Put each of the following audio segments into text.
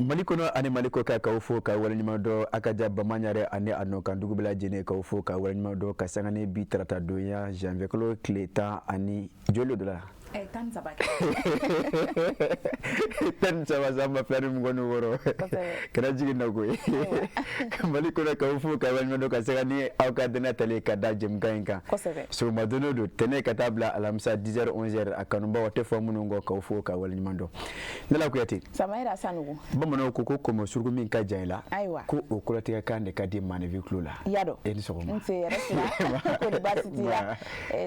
Mali kɔnɔ ani Mali kɔ kan, k'aw fo ka waleɲuman dɔn. A ka ja Bamaɲarɛ ani a nɔ kan dugu bɛɛ lajɛlen, k'aw fo ka waleɲuman dɔn ka sanga ni bi tarata donya janvier kalo tile tan ani joli de la? 13. 13 san 2026. Kana jigin na koyi. Mali kɔnɔ, k'aw fo ka waleɲuman dɔn ka sanga ni aw ka danaya tali ka da jɛmukan in kan. Sɔgɔma don o don, tɛnɛ ka taa bila alamisa 10h 11h, a kanubaw tɛ fɔ minnu kɔ, k'aw fo ka waleɲuman dɔn. Nala Kuyate. Samayira Sanogo. Bamananw ko ko kɔmɔ suruku min ka jan i la, ayiwa, ko o kɔrɔtigɛ kan de ka di maaninfin tulo la. I y'a dɔn. E ni sɔgɔma. Nse, yɛrɛ sira ko di, baasi t'i la?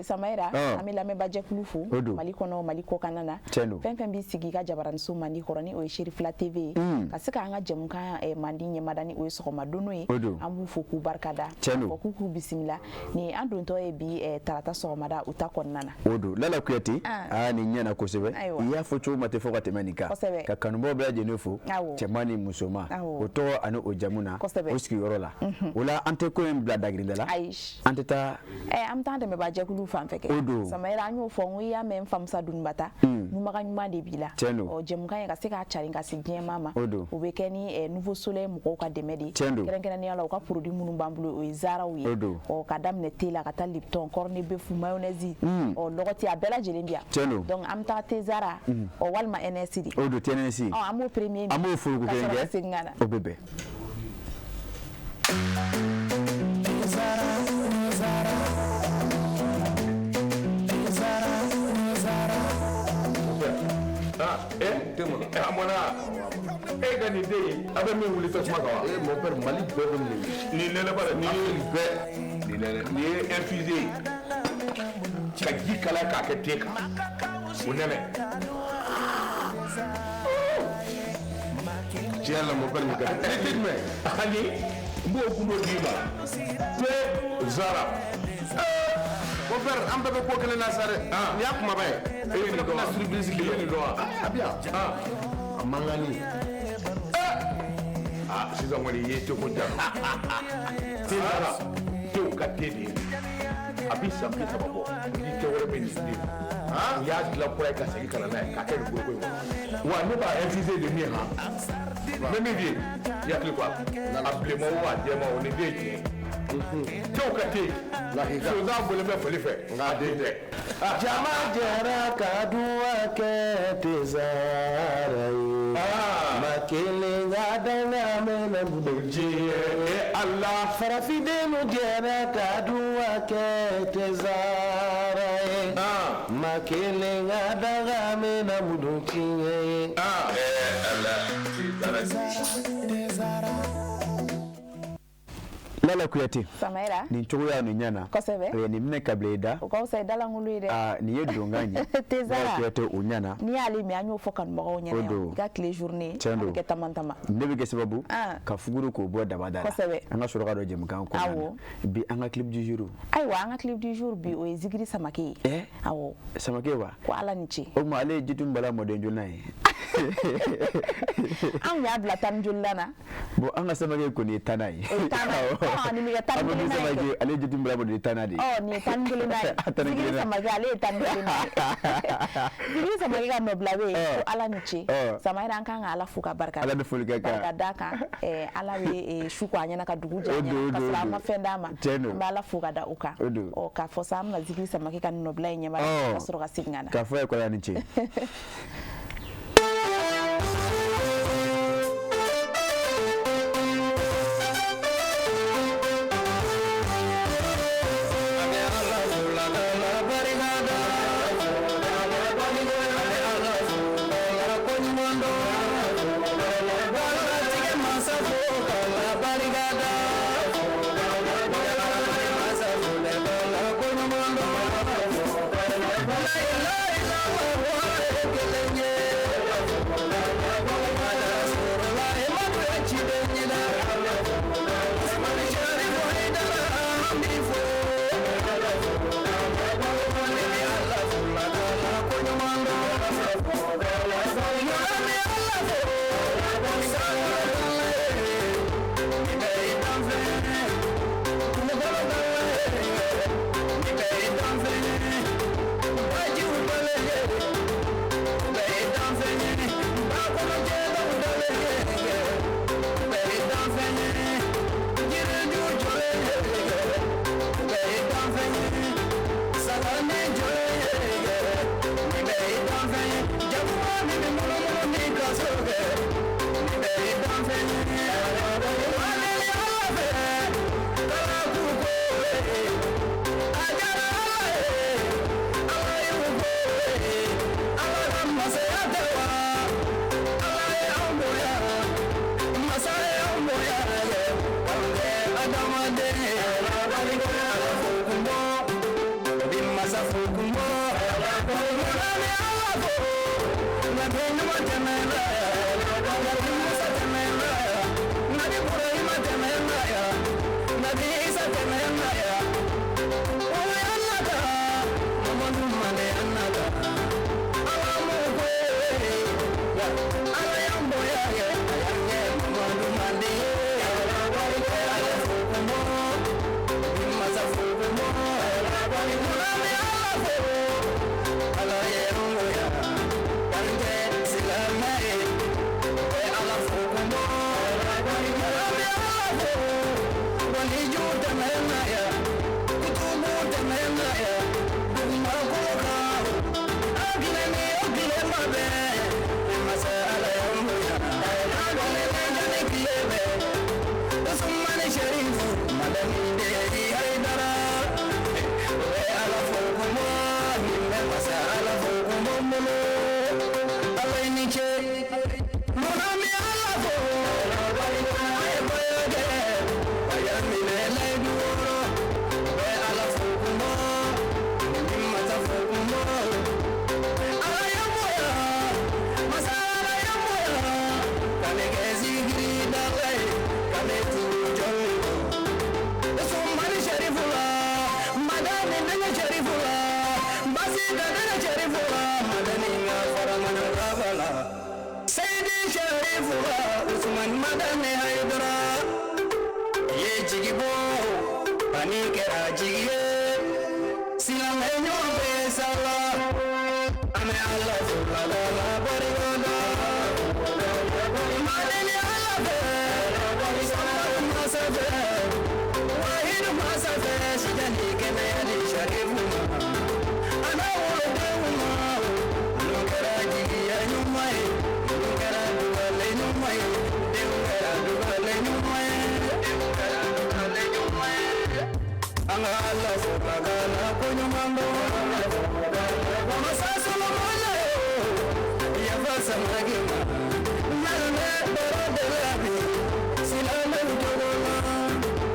Samayira, an bɛ lamɛnbajɛkulu fo Mali kɔnɔ, Mali kɔkanna na. Tiɲɛ don. Fɛn fɛn b'i sigi i ka jabaraniso mandi kɔrɔ, ni o ye Serifila TV ye, ka se k'an ka jɛmukan mandi ɲɛmada, ni o ye sɔgɔma dono ye, an b'u fo k'u barika da, Tiɲɛ don. Fɔ k'u k'u bisimila ni an dontɔ ye bi tarata sɔgɔmada u ta kɔnɔna na. O don, Lala Kuyate. Aa, nin ɲɛna kosɛbɛ. I y'a fɔ cogo ma tɛ fɔ ka tɛmɛ nin kan. Ka kanubaw bɛɛ lajɛlen fo, cɛman ni musoman, o tɔgɔ ani o jamu na, o sigiyɔrɔ la. O la, an tɛ ko in bila dagirinda la. Ayi. An tɛ taa. An bɛ taa dɛmɛbaa jɛkulu fan fɛ kɛ. O don. Samayira, an y'o fɔ n ko i y'a mɛn n famusa Dunbata, ɲumaga ɲuman de b'i la. Tiɲɛ don. Ɔ, jɛmukan in ka se k'a carin ka se diɲɛmaa ma, O don. o bɛ kɛ ni Nouveau Soleil mɔgɔw ka dɛmɛ de ye. Tiɲɛ don. Kɛrɛnkɛrɛnnenya la, u ka produit minnu b'an bolo, o ye Zaraw ye. O don. Ɔ, ka daminɛ thé la ka taa Lipton, corned beef, mayonnaise, ɔ, lɔgɔti, a bɛɛ lajɛlen bi yan. Tiɲɛ don. Donc an bɛ taa thé Zara, ɔ, walima NS de. O don, TNS. Ɔ, an b'o premier. An b'o foroko ka kelen sɔrɔ ka kɛ. segin ka na. O bɛ bɛn. A mɔna e ka nin den ye, a bɛ min wuli tasuma kan wa? Eh, mon père, Mali bɛɛ bɛ nin. Nin nɛnɛ bara nin ye bɛɛ nin nɛnɛ nin ye infusé ye ka ji kalaya k'a kɛ te kan, o nɛnɛ. Tiɲɛ la, mon père, nin ka di. Ne tɛ jumɛn ani n b'o gundo d'i ma, te Zara. Mon père, an bɛɛ bɛ ko kelen na sa dɛ. Nin y'a kumaba ye. E ye nin dɔn wa? Surprise. I ye nin dɔn wa? A bɛ yan. A man kan ni. Ah, sisan kɔni i ye teko ja. Te Zara, tew ka te de ye, a bi san 30 bɔ ni tɛ wɛrɛ bɛ nin den. U y'a dilan kura ye ka segin ka na n'a ye k'a kɛ nin foroko in kɔnɔ wa. Ne b'a infusé de min han, n bɛ min f'i ye, i hakili to a la, a bilenman o, a jɛman o, nin den ye tiɲɛ ye, tew ka te. Sonsan bɔlen bɛ fali fɛ, nka a den tɛ. Jama jɛra ka duwa kɛ Tezara ye. Ma kelen ka danga mɛnɛ bolo. Diɲɛ e Ala. Farafindenw jɛra ka duwa kɛ Tezara ye. Ma kelen ka danga mɛnɛ bolo tiɲɛ ye. Ala te Zara. Lala Kuyate. Samayira. Nin cogoya nin ɲɛna. Nin minɛ ka bila i da. O ka fisa i dalankolon ye dɛ. Aa, nin ye donkan ye. Thé Zara. Lala Kuyate, o ɲɛna. N'i y'ale min, an y'o fɔ kanubagaw O ɲɛna don. yan, i ka tile journée Tiɲɛ a don. bɛ kɛ tama tama. Ne bɛ kɛ sababu ka fuguru k'o bɔ daba da la. An ka sɔrɔ ka don jɛmukan kɔnɔna na bi, an ka clip du jour. Ayiwa, an ka clip du jour bi, o ye Zigiri Samake ye. Awɔ. Samake wa? Ko Ala ni ce. O tuma ale ye Jitu Bala mɔden joona ye. An kun y'a bila tan ni joli la. Bon, an ka Samake kɔni ye tanna ye. O ye tanna ye. Ɔ, nin bɛ kɛ 11nan ye kɛ. Samake, ale ye Jitu Bala mɔden tanna de ye. Ɔ, nin ye 11nan ye. 11nan. Zigiri Samake, ale ye 11nan ye. Zigiri Samake ka nɔbila bɛ yen ko Ala ni ce. Samayira, an kan ka Ala fo ka barika da. Ala ni foli ka kan. Barika da kan, Ala bɛ su ko a ɲɛna ka dugu jɛ a O don, ɲɛna o ka don, sɔrɔ o an ma don. fɛn d'a ma. Tiɲɛ don. An bɛ Ala fo ka da o kan. O don. Ɔ, k'a fɔ sa, an bɛna Zigiri Samake ka nɔbila in ɲɛmada ka sɔrɔ ka segin ka na. K'a fɔ a ye ko Ala ni ce. fo kunbɔ munna bɛ Ala fo Nabi ɲuman tɛmɛna Nabi Musa tɛmɛna Nabi Ibrahima tɛmɛna Nabi Isa tɛmɛna Wale an nata Mamadu Mande an nata Ala m'o ko Ala y'an bonya ye a y'an kɛ Mamadu Mande Ala fo kunbɔ Masa fo kunbɔ Munna bɛ Ala fo Ala ye an bonya k'an kɛ silamɛ ye Ala fo kunbɔ Munna bɛ Ala fo Waliju tɛmɛna ya Kutubu tɛmɛna ya Dugumakolo kan A tile ni o tile ma bɛn Masa Ala y'an bonya Wale ni tile bɛɛ Usumani Sherifu Madani Dedi Haidara Ala fo kunbɔ nin bɛ masa Ala fo kunbɔ n bolo Ala i ni ce munna bɛ Ala fo a ye bonya kɛ a y'a minɛ layidu wɔɔrɔ bɛ Ala fo kunbɔ ni masa fo kunbɔ Ala y'an bonya masa Ala y'an bonya ka ne kɛ zikiri dala ye ka ne tugu jɔn kɔ Usumani Sherifu la Madani denkɛ Sherifu la Basita denkɛ Sherifu la Madani ka fara mana kaba la Seyidi Sherifu la Usumani Madani Hayidara ye jigi bɔ ani kɛra jigi ye silamɛ ɲɔgɔn bɛ sa la an bɛ Ala fo ka Ala barika da Madani Ala fɛ Samadu masa fɛ Wahidu masa fɛ Sijani kɛnɛya di Sherifu ma a n'a wolodenw ma ninnu kɛra jigiya ɲuman ye ninnu kɛra dugalen ɲuman ye denw kɛra dugalen ɲuman ye denw kɛra dugalen ɲuman ye an ka Ala fo ka Ala ko ɲuman dɔn Masa Solomana yafa samage ma nalme baro de la bi silamɛw jogo la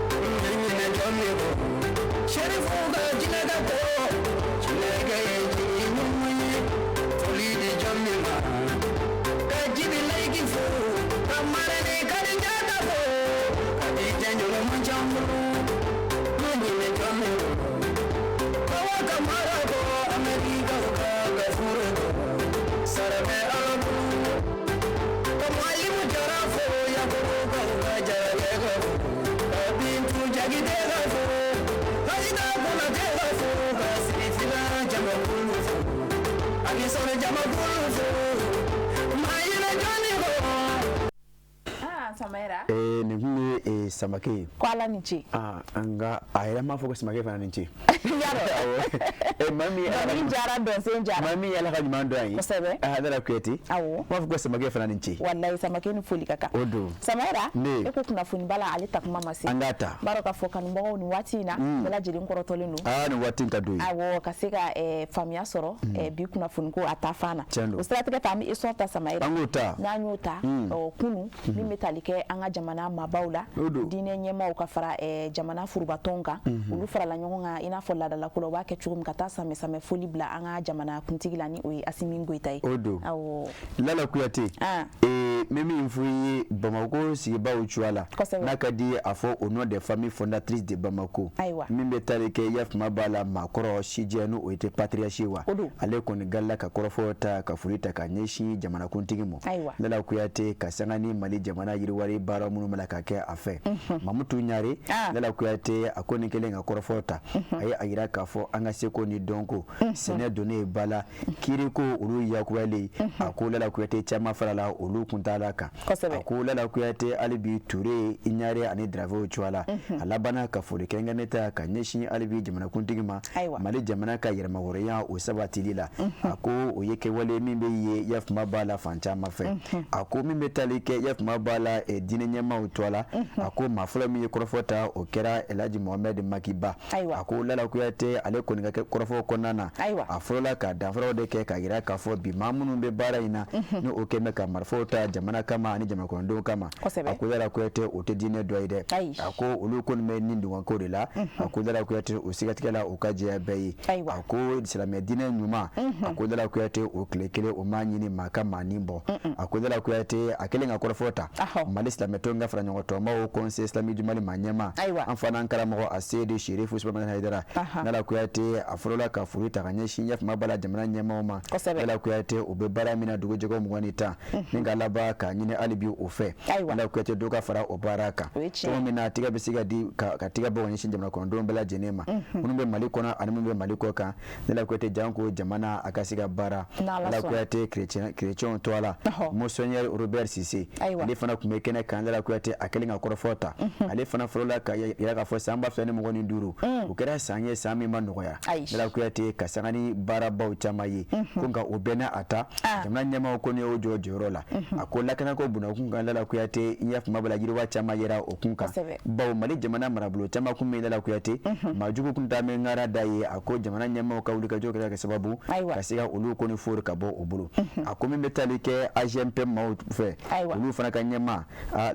n ɲinɛ jɔn min kɔ Sherifu ka jinɛ ka ko jinɛ kɛ ye jigi ɲuman ye foli di jɔn min ma ka jibi layiki fo ka marɛni Kadijata fo Kadija ɲɔgɔn man ca n bolo ma ɲinɛ jɔn min kɔ Kawa Kamara kɔ Amerikaw ka gafure kɔ sara bɛ Ala bolo ka Mualimu Jara fo Yakubukaw ka Jarakɛ ka fo ka Bintu Jakite ka fo Hayida Konate ka fo ka Sirifila jamakulu fo ani Sɔrɔ jamakulu fo maa ɲinɛ jɔnni kɔ. Ah, Samayira. Nin kun ye Samake ye. Ko Ala ni ce. Ah, nka a yɛrɛ m'a fɔ ko Samake fana ni ce. Yarɔ. Maa min ye Ala ka Dɔnkili jara dɔnsen jara. maa min ye Ala ka ɲuman dɔn an ye. Kosɛbɛ. Hadara Kuyate. Awɔ. N b'a fɔ ko Samake fana ni ce. Walayi Samake ni foli ka kan. O don. Samayira. Ne. E ko kunnafoni bala ale ta kuma ma se. An k'a ta. N b'a dɔn k'a fɔ kanubagaw nin waati in na. Bɛɛ lajɛlen kɔrɔtɔlen don. Aa nin waati in ka d'u ye. Awɔ ka se ka faamuya sɔrɔ bi kunnafoni ko a ta fan na. Tiɲɛ don. O siratigɛ fɛ an bɛ essor ta Samayira. An k'o ta. N'an y'o ta. Ɔ kunun min bɛ tali kɛ an ka jamana maabaw la. O don. Diinɛ ɲɛmaaw ka fara jamana furubatɔnw kan. Olu farala ɲɔgɔn kan i n'a fɔ laadalako la u b'a kɛ cogo min ka taa samɛ samɛ foli bila an ka jamana kuntigi la ni o ye Asimi Goyita ye. O don. Awɔ. Lala Kuyate. Ah. N bɛ min fɔ i ye Bamakɔ sigibaaw cogoya la. Kosɛbɛ. N'a ka di ye a fɔ au nom des familles fondatrices de Bamako. Ayiwa. Min bɛ tali kɛ yafama b'a la maakɔrɔ sijɛ n'o o ye patriarche ye wa. O don. Ale kɔni galila ka kɔrɔfɔ ta ka foli ta ka ɲɛsin jamanakuntigi ma. Ayiwa. Lala Kuyate ka sanga ni Mali jamana yiriwari baara minnu bɛ la ka kɛ a fɛ. Mamutu Ɲare. Ah. Lala Kuyate a ko nin kɛlen ka kɔrɔfɔ ta. A ye a yira k'a fɔ an ka seko ni dɔnko. Sɛnɛ donnen ba la kiiriko olu yakuyalen a ko Lala Kuyate caman farala olu kuntaala kan. Kosɛbɛ. A ko Lala Kuyate hali bi Ture Ɲare ani Daravew cogoya la. A labanna ka foli kɛrɛnkɛrɛnnen ta ka ɲɛsin hali bi jamanakuntigi ma. Ayiwa. Mali jamana ka yɛrɛmahɔrɔnya o sabatili la. A ko o ye kɛwale min bɛ ye yafama b'a la fan caman fɛ. A ko min bɛ tali kɛ yafama b'a la diinɛ ɲɛmaaw tɔgɔ la. A ko ko maa fɔlɔ min ye kɔrɔfɔ ta, o kɛra Elhaji Mohamed Makiba. A ko Lala Kuyate, ale kɔni ka kɔrɔfɔ kɔnɔna na, a fɔlɔla ka danfaraw de kɛ k'a jira k'a fɔ bi maa minnu bɛ baara in na, ni o kɛlen bɛ ka marifaw ta jamana kama ani jamana kɔnɔdenw kama, a ko Lala Kuyate, o tɛ diinɛ dɔ ye dɛ. A ko olu kɔni bɛ ni dungɔko de la. A ko Lala Kuyate, o siratigɛ la, o ka jɛya bɛɛ ye. A ko silamɛ diinɛ ɲuman, a ko Lala Kuyate, o tile kelen o m'a ɲini maa ka maa ni bɔ. A ko Lala Kuyate, a kɛlen ka kɔrɔfɔ ta, Mali silamɛtɔn ka fara ɲɔgɔn tɔnbaw Conseil islamique du Mali maa ɲɛmaa, an fana karamɔgɔ Aseyidi Serifu Usumani Hayidara, Lala Kuyate, a fɔlɔla ka foli ta ka ɲɛsin ɲɛfuma bala jamana ɲɛmaaw ma. Lala Kuyate, u bɛ baara min na dugu jɛgɔ 20 ni ni ka laban k'a ɲini hali bi o fɛ, Lala Kuyate, dɔ ka fara o baara kan cogo min na tigɛ bɛ se ka di ka tigɛ bɔ ka ɲɛsin jamana kɔnɔdenw bɛɛ lajɛlen ma, minnu bɛ Mali kɔnɔ ani minnu bɛ Mali kɔ kan. Lala Kuyate, janko jamana a ka se ka baara. Lala Kuyate, chrétienw tɔgɔ la, Monseigneur Robert Cissé, ale fana tun bɛ kɛnɛ kan. Lala Kuyate, a kɛlen ka kɔrɔfɔ ta, ale fana fɔlɔla ka yira k'a fɔ san 2025, o kɛra san ye, san min ma nɔgɔya, Lala Kuyate, ka sanga ni baarabaw caman ye. Ko nka o bɛɛ n'a a ta, jamana ɲɛmaaw kɔni y'o jɔ jɔyɔrɔ la. A ko lakanako bunakun kan, Lala Kuyate, i y'a faamu bala, yiriwa caman yera o kun kan, bawo Mali jamana marabolo caman kun bɛ, Lala Kuyate, maajugu kun taa bɛ ŋara da ye. A ko jamana ɲɛmaaw ka wulikajɔ kɛra kɛ sababu ka se ka olu kɔni fori ka bɔ o bolo. A ko min bɛ tali kɛ AGMP maaw fɛ, olu fana ka ɲɛmaa,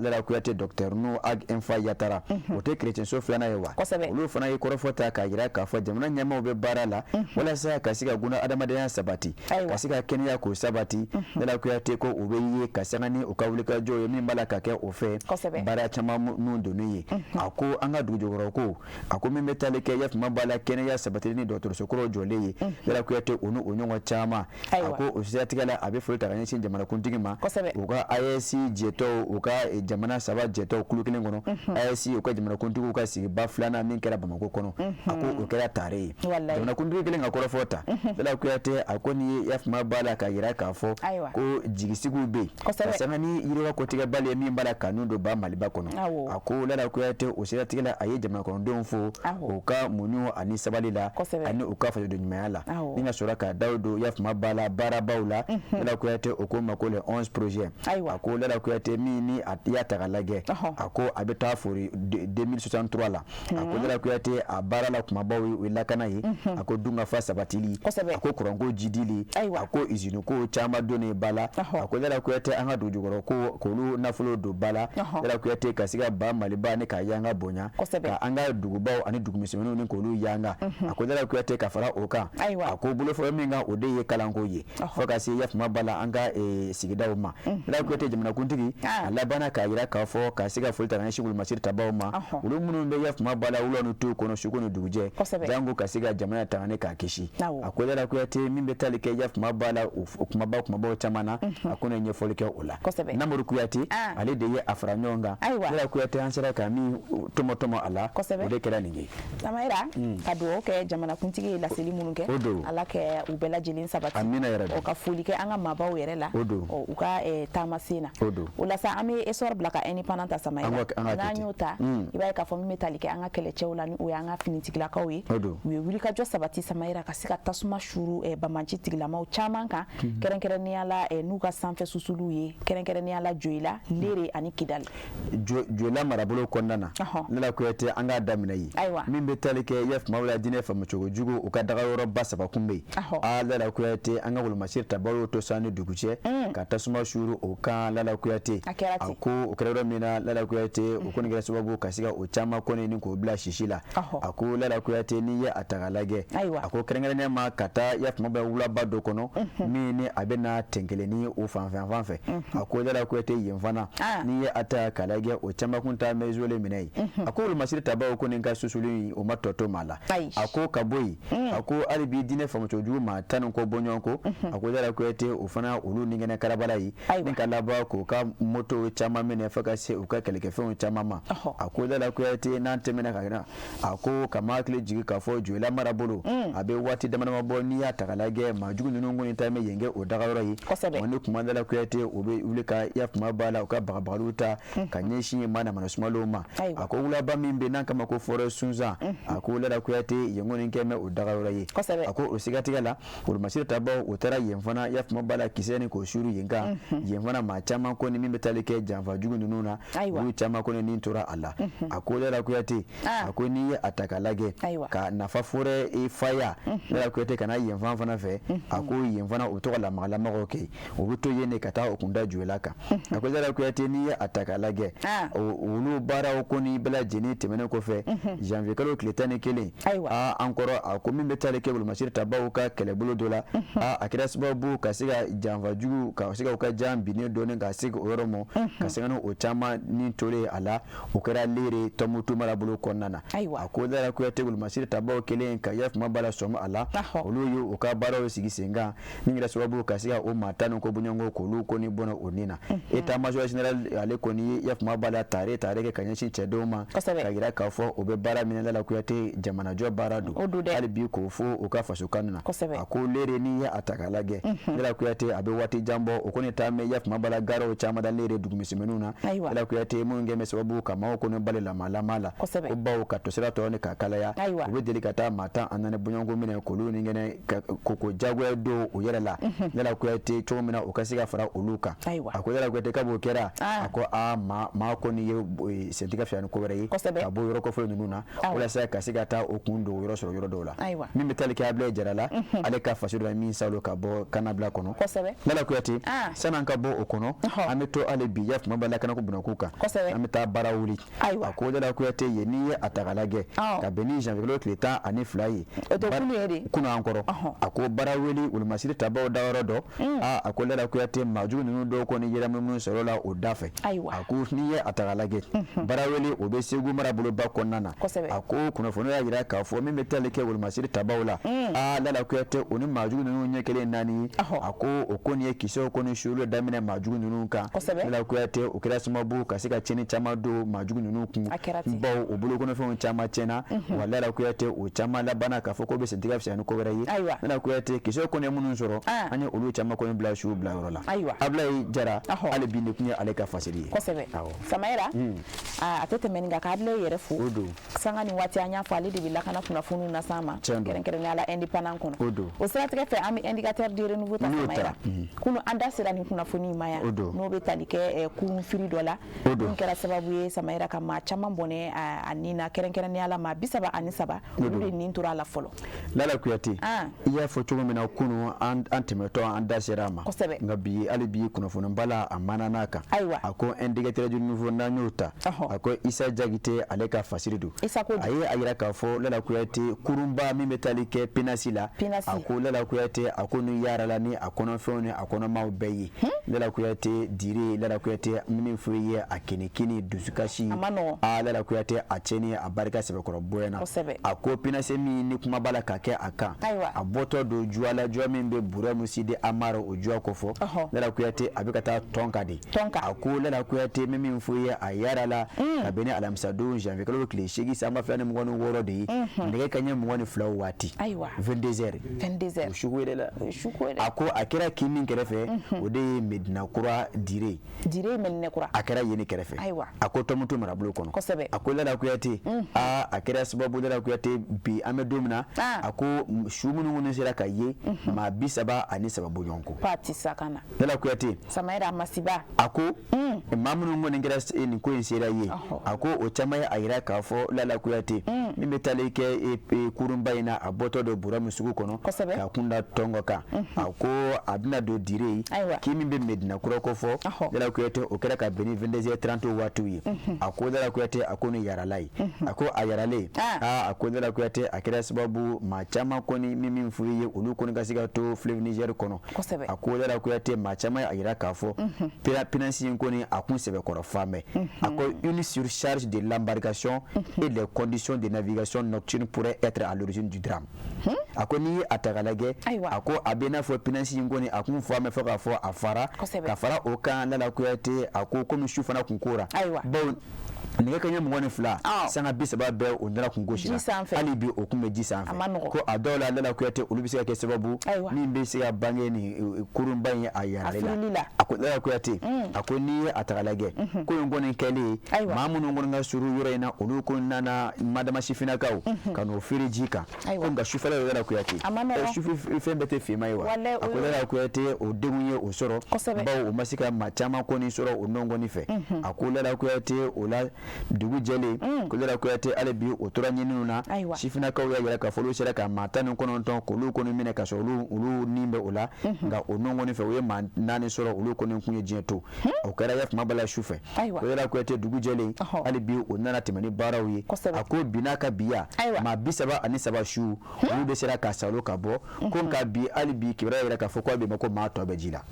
Lala Kuyate, docteur Nu Ag Infa Yatara, o tɛ chrétien filanan ye wa? Olu fana ye kɔrɔfɔ ta k'a jira k'a fɔ jamana ɲɛmaaw bɛ baara la walasa ka se ka guna adamadenya sabati, ka se ka kɛnɛya k'o sabati. Lala Kuyate ko u bɛ ye ka sanga ni u ka wulikajɔ ye min b'a la ka kɛ o fɛ baara caman minnu donni ye. A ko an ka dugujukɔrɔ ko, a ko min bɛ tali kɛ yafama b'a la kɛnɛya sabatili ni dɔgɔtɔrɔso kɔrɔ jɔlen ye, Lala Kuyate, o ni o ɲɔgɔn caman. A ko o siratigɛ la, a bɛ foli ta ka ɲɛsin jamanakuntigi ma, u ka AES jɛtɔw, u ka jamana saba jɛtɔw kulu kelen kɔnɔ, AES, u ka jamanakuntigiw ka sigiba filanan min kɛra Bamakɔ kɔnɔ, a ko o kɛra tare ye. Jamanakuntigi kelen ka kɔrɔfɔ ta, Lala Kuyate, a ko ni yafama b'a la k'a jira k'a fɔ ko jigisigiw bɛ yen ka sanga ni yiriwa kɔtigɛbali ye min b'a la ka nun don ba Maliba kɔnɔ. A ko Lala Kuyate, o siratigɛ la, a ye jamana kɔnɔdenw fo u ka muɲu ani sabali la ani u ka fasoden ɲumanya la, ni ka sɔrɔ ka daw don yafama b'a la baarabaw la. Lala Kuyate, o ko ma ko les 11 projets. A ko Lala Kuyate, min ni a y'a ta k'a lajɛ, a ko a bɛ taa fori 2063 la. A ko Lala Kuyate, a baara la kumabaw ye, o ye lakana ye, a ko dunkafa sabatili, a ko kuranko jidili, a ko usine ko caman donnen ba la. A ko Lala Kuyate, an ka dugujukɔrɔ ko k'olu nafolo don ba la. Lala Kuyate, ka se ka ba Maliba ni k'a yanga bonya, ka an ka dugubaw ani dugumisɛnninw ni k'olu yanga. A ko Lala Kuyate, ka fara o kan, a ko bolofara min kan, o de ye kalanko ye, fo ka se yafama ba la an ka sigidaw ma. Lala Kuyate, jamanakuntigi, a labanna k'a jira k'a fɔ ka se ka foli ta ka ɲɛsin wolomasiri tabaw ma, olu minnu bɛ yafama ba la wula ni tu kɔnɔ, suko ni dugujɛ, janko ka se ka jamana tanga ni k'a kisi. A ko Lala Kuyate, min bɛ tali kɛ yafama ba la o kumaba kumabaw caman na, a ko ne ɲɛfɔli kɛ o la. Namuru Kuyate, ale de ye a fara ɲɔgɔn kan. Lala Kuyate, an sera ka min tɔmɔ tɔmɔ a la, o de kɛra nin ye. Samayira, ka dugawu kɛ jamanakuntigi ye, laseli minnu kɛ, Ala kɛ u bɛɛ lajɛlen sabati. Amina yarabi. O ka foli kɛ an ka maabaw yɛrɛ la O don. U ka taamasen na. O don. O la sa, an bɛ essor bila ka indépendant ta, Samayira. An ka kɛ N'an ten. y'o ta, i b'a ye k'a fɔ min bɛ tali kɛ an ka kɛlɛcɛw la, ni o y'an ka finitigilakaw ye, O don. u ye wulikajɔ sabati, Samayira, ka se ka tasuma suru banbanci tigilamaw caman kan, kɛrɛnkɛrɛnnenya la n'u ka sanfɛ susuluw ye, kɛrɛnkɛrɛnnenya la Joyila, Lere ani Kidali. Joyila marabolo kɔnɔna na, Lala Kuyate, an k'a daminɛ yen. Min bɛ tali kɛ yafama la diinɛ faamucogo jugu, u ka dagayɔrɔba saba kun bɛ yen. Aa, Lala Kuyate, an ka wolomasiri tabaw y'o to san ni dugu cɛ ka tasuma suru o kan. Lala Kuyate, A kɛra a ten. ko o kɛra yɔrɔ min na, Lala Kuyate, o kɔni kɛra sababu ka se ka o caman kɔni ni k'o bila sisi la. A ko Lala Kuyate, n'i ye a ta k'a lajɛ, a ko kɛrɛnkɛrɛnnenya ma ka taa yafama bɛ wulaba dɔ kɔnɔ min ni a bɛ na ten ni o fanfɛ fan fɛ. A ko Lala Kuyate, yen fana, n'i ye a ta k'a lajɛ, o caman kun ta bɛ zole minɛ yen. A ko wolomasiri tabaw ko nin ka susuli in, o ma tɔ to maa la. A ko ka bɔ yen, a ko hali bi diinɛ faamucogo jugu maa 10 ni kɔ bɔ ɲɔgɔn kɔ. A ko Lala Kuyate, o fana olu ni kɛnɛ karabala ye ni ka laban k'u ka moto caman minɛ fo ka se u ka kɛlɛkɛfɛnw caman ma. A ko Lala Kuyate, n'an tɛmɛna ka na, a ko ka ma hakili jigin k'a fɔ Joyila marabolo, a bɛ waati dama dama bɔ, n'i y'a ta k'a lajɛ, maa jugu ninnu kɔni ta bɛ yen kɛ o dagayɔrɔ ye. Wa ni kuma Lala Kuyate, u bɛ wuli ka yafama ba la u ka bagabagaliw ta ka ɲɛsin maa namana sumalenw ma. A ko wulaba min bɛ n'an kama ko forêt Sunzan, a ko Lala Kuyate, yen kɔni kɛ bɛ o dagayɔrɔ ye. A ko o siratigɛ la, wolomasiri tabaw u taara yen fana yafama ba la kisɛ ni k'o suuru yen kan. Yen fana, maa caman kɔni min bɛ tali kɛ janfa jugu ninnu na, olu caman caman kɔni ni tora a la. A ko Lala Kuyate, a ko n'i ye a ta k'a lajɛ ka Nafa forêt faya, Lala Kuyate, ka na yen fan fana fɛ, a ko yen fana u bɛ to ka lamaga-lamagaw kɛ, u bɛ to yen de ka taa u kun da Joyila kan. A ko Lala Kuyate, n'i ye a ta k'a lajɛ, olu baaraw kɔni bɛɛ lajɛlen tɛmɛnen kɔfɛ, janvier kalo tile 11 aa an kɔrɔ, a ko min bɛ taali kɛ wolomasiri tabaw ka kɛlɛbolo dɔ la, aa a kɛra sababu ka se ka janfajugu ka se ka u ka jan binnen dɔɔnin ka se o yɔrɔ ma, ka se ka o caman ni tolen a la. O kɛra Lere Tɔnbukutu marabolo kɔnɔna na. A ko Lala Kuyate, wolomasiri tabaw kɛlen ka yafama b'a la sɔmi a la, olu ye u ka baaraw sigi sen kan min kɛra sababu ka se ka o maa 10 ni kɔ bɔɲɔgɔnko k'olu kɔni bɔnɛ o ni na. État major général, ale kɔni ye yafama b'a la tare tare kɛ ka ɲɛsin cɛdenw ma, ka jira k'a fɔ o bɛ baara min na, Lala Kuyate, jamanajɔ baara don hali bi, k'o fɔ u ka faso kanu na. A ko Lere, n'i ye a ta k'a lajɛ, Lala Kuyate, a bɛ waati jan bɔ, o kɔni taa mɛn yafama b'a la garaw caman da Lere dugumisɛnninw na, Lala Kuyate, minnu kɛ bɛ sababu ka maaw kɔni bali lamalama la, ko baw ka tosira tɔ ni ka kalaya. U bɛ deli ka taa maa 14 bɔɲɔgɔnko minɛ k'olu ni kɛnɛ ko jagoya don u yɛrɛ la, Lala Kuyate, cogo min na u ka se ka fara olu kan. A ko Lala Kuyate, k'o kɛra, a ko aa maa kɔni ye sentigɛ fila ni ko wɛrɛ ye ka bɔ yɔrɔ kɔfɛ ninnu na walasa ka se ka taa o kun don yɔrɔ sɔrɔ yɔrɔ dɔw la. Min bɛ tali kɛ Abilaye Jara la, ale ka faso dɔ min salo ka bɔ kannabila kɔnɔ, Lala Kuyate, san'an ka bɔ o kɔnɔ, an bɛ to hali bi yafama b'a lakanako bunakun kan, an bɛ taa Barawuli. A ko Lala Kuyate, ye n'i ye a ta k'a lajɛ, ka bɛn ni janvier kalo tile 12 ye, kunun an kɔrɔ, a ko Barawuli wolomasiri tabaw dayɔrɔ dɔ, aa a ko Lala Kuyate, maajugu ninnu dɔw kɔni yɛrɛ minnu sɔrɔ la o da fɛ. A ko n'i ye a ta k'a lajɛ, Barawuli, o bɛ Segu maraboloba kɔnɔna na. A ko kunnafoni y'a jira k'a fɔ min bɛ tali kɛ wolomasiri tabaw la, aa Lala Kuyate, o ni maajugu ninnu ɲɛ kelen naani ye. A ko o kɔni ye kisɛw kɔni suuli daminɛ maajugu ninnu kan. Lala Kuyate, o kɛra sababu ka se ka tiɲɛni caman don maajugu ninnu kun, bawo o bolokɔnɔfɛnw caman tiɲɛna. Wa Lala Kuyate, o caman labanna k'a fɔ k'o bɛ sentigɛ fisaya ni ko wɛrɛ ye. Lala Kuyate, kisɛw kɔni ye minnu sɔrɔ, an ye olu caman kɔni bila su bila yɔrɔ la. Abilaye Jara, hali bi nin tun ye ale ka fasiri ye. Kosɛbɛ, Samayira, a tɛ tɛmɛ nin kan ka Abilaye yɛrɛ fo. O don. Sanga ni waati, an y'a fɔ, ale de bɛ lakana kunnafoniw las'an ma, kɛrɛnkɛrɛnnenya la Indépendant kɔnɔ. O don. O siratigɛ fɛ, an bɛ Indicateur du renouveau ta. Samayira, kunun an da sera nin kunnafoni ma yan, n'o bɛ tali kɛ kurun firi dɔ la min kɛra sababu ye, Samayira, ka maa caman bɔnɛ a nin na, kɛrɛnkɛrɛnnenya la maa 33, olu de nin tora a la fɔlɔ. Lala Kuyate, i y'a fɔ cogo min na kunun, an tɛmɛtɔ an da sera a ma. Nka bi, hali bi kunnafoni bala a mana n'a kan. A ko Indicateur du renouveau, n'an y'o ta, a ko Isa Jakite, ale ka fasiri don. A ye a jira k'a fɔ Lala Kuyate, kurunba min bɛ tali kɛ pinasi la, a ko Lala Kuyate, a ko ni yaarala ni a kɔnɔfɛnw ni a kɔnɔmaw bɛɛ ye. Lala Kuyate, dire Lala Kuyate, min fɔ i ye a kenikini dusukasi, a Lala Kuyate, a tiɲɛni a barika sɛbɛkɔrɔ bonyana. A ko pinase min ni kuma b'a la ka kɛ a kan, a bɔtɔ don juwa la, juwa min bɛ Burɛmu Sidi Amara, o juwa kofɔ, Lala Kuyate, a bɛ ka taa Tɔnka de. A ko Lala Kuyate, min min fɔ i ye a yaara la ka bɛn ni alamisadon janvier kalo tile 8 san 2026 de ye, nɛgɛ kanɲɛ 22 waati, 22 heures. O suko yɛrɛ la, a ko a kɛra kin min kɛrɛfɛ, o de ye Medina Kura dire. Dire Medina Kura, a kɛra yen kɛrɛfɛ. A ko Tɔnbukutu marabolo kɔnɔ. A ko Lala Kuyate, aa a kɛra sababu, Lala Kuyate, bi an bɛ don min na, a ko su minnu kɔni sera ka ye, maa 33 bɔɲɔgɔn kɔ. Lala Kuyate, Samayira, masiba. A ko maa minnu kɔni kɛra nin ko in seereya ye, a ko o caman ye a jira k'a fɔ Lala Kuyate, min bɛ taali kɛ kurunba in na, a bɔtɔ don Burɛmu sugu kɔnɔ k'a kun da Tɔngɔ kan, a ko a bɛna don dire ye, kin min bɛ Medina Kura kofɔ, Lala Kuyate, o kɛra ka bɛn ni 22h30 waatiw ye. A ko Lala Kuyate, a ko ni yarala ye, a ko a yaralen, aa a ko Lala Kuyate, a kɛra sababu maa caman kɔni min f'u ye, olu kɔni ka se ka to fleuve Niger kɔnɔ. A ko Lala Kuyate, maa caman ye a jira k'a fɔ pinasi in kɔni a kun sɛbɛkɔrɔ fa mɛn. A ko une surcharge de l'embarcation et les conditions de navigation nocturne pourraient être à l'origine du drame. A ko n'i ye a ta k'a lajɛ, a ko a bɛ n'a fɔ pinasi in kɔni a kun fa mɛn fo k'a fɔ a fara ka fara o kan. Lala Kuyate, a ko komi su fana kun kora, bawo nɛgɛ kanɲɛ 22 sanga 30 bɛɛ o nana kun gosira, hali bi o kun bɛ ji sanfɛ. Ko a dɔw la, Lala Kuyate, olu bɛ se ka kɛ sababu min bɛ se ka bange ni kurunba in a yarali la. A ko Lala Kuyate, a ko n'i ye a ta k'a lajɛ, ko in kɔni kɛlen, maa minnu kɔni ka surun yɔrɔ in na, olu ko nana madama sifinnakaw ka n'o feere ji kan, ko nka sufɛla la, Lala Kuyate, sufɛ fɛn bɛɛ tɛ finman ye wa? A ko Lala Kuyate, o degun ye o sɔrɔ, bawo o ma se ka maa caman kɔni sɔrɔ o nɔ kɔni fɛ. A ko Lala Kuyate o la dugu jɛlen, ko Lala Kuyate hali bi o tora ɲininiw na. Sifinnakaw y'a jira k'a fɔ olu sera ka maa 19 k'olu kɔni minɛ ka sɔrɔ olu ni bɛ o la, nka o nɔ kɔni fɛ u ye maa 4 sɔrɔ, olu kɔni kun ye diɲɛ to. O kɛra yafama bala su fɛ. Ko Lala Kuyate dugu jɛlen hali bi o nana tɛmɛ ni baaraw ye. A ko bi n'a ka biya, maa 33 su olu de sera ka salo ka bɔ. Ko nka bi hali bi kibaruya yɛrɛ k'a fɔ ko a bɛ ko maa tɔ bɛ ji la.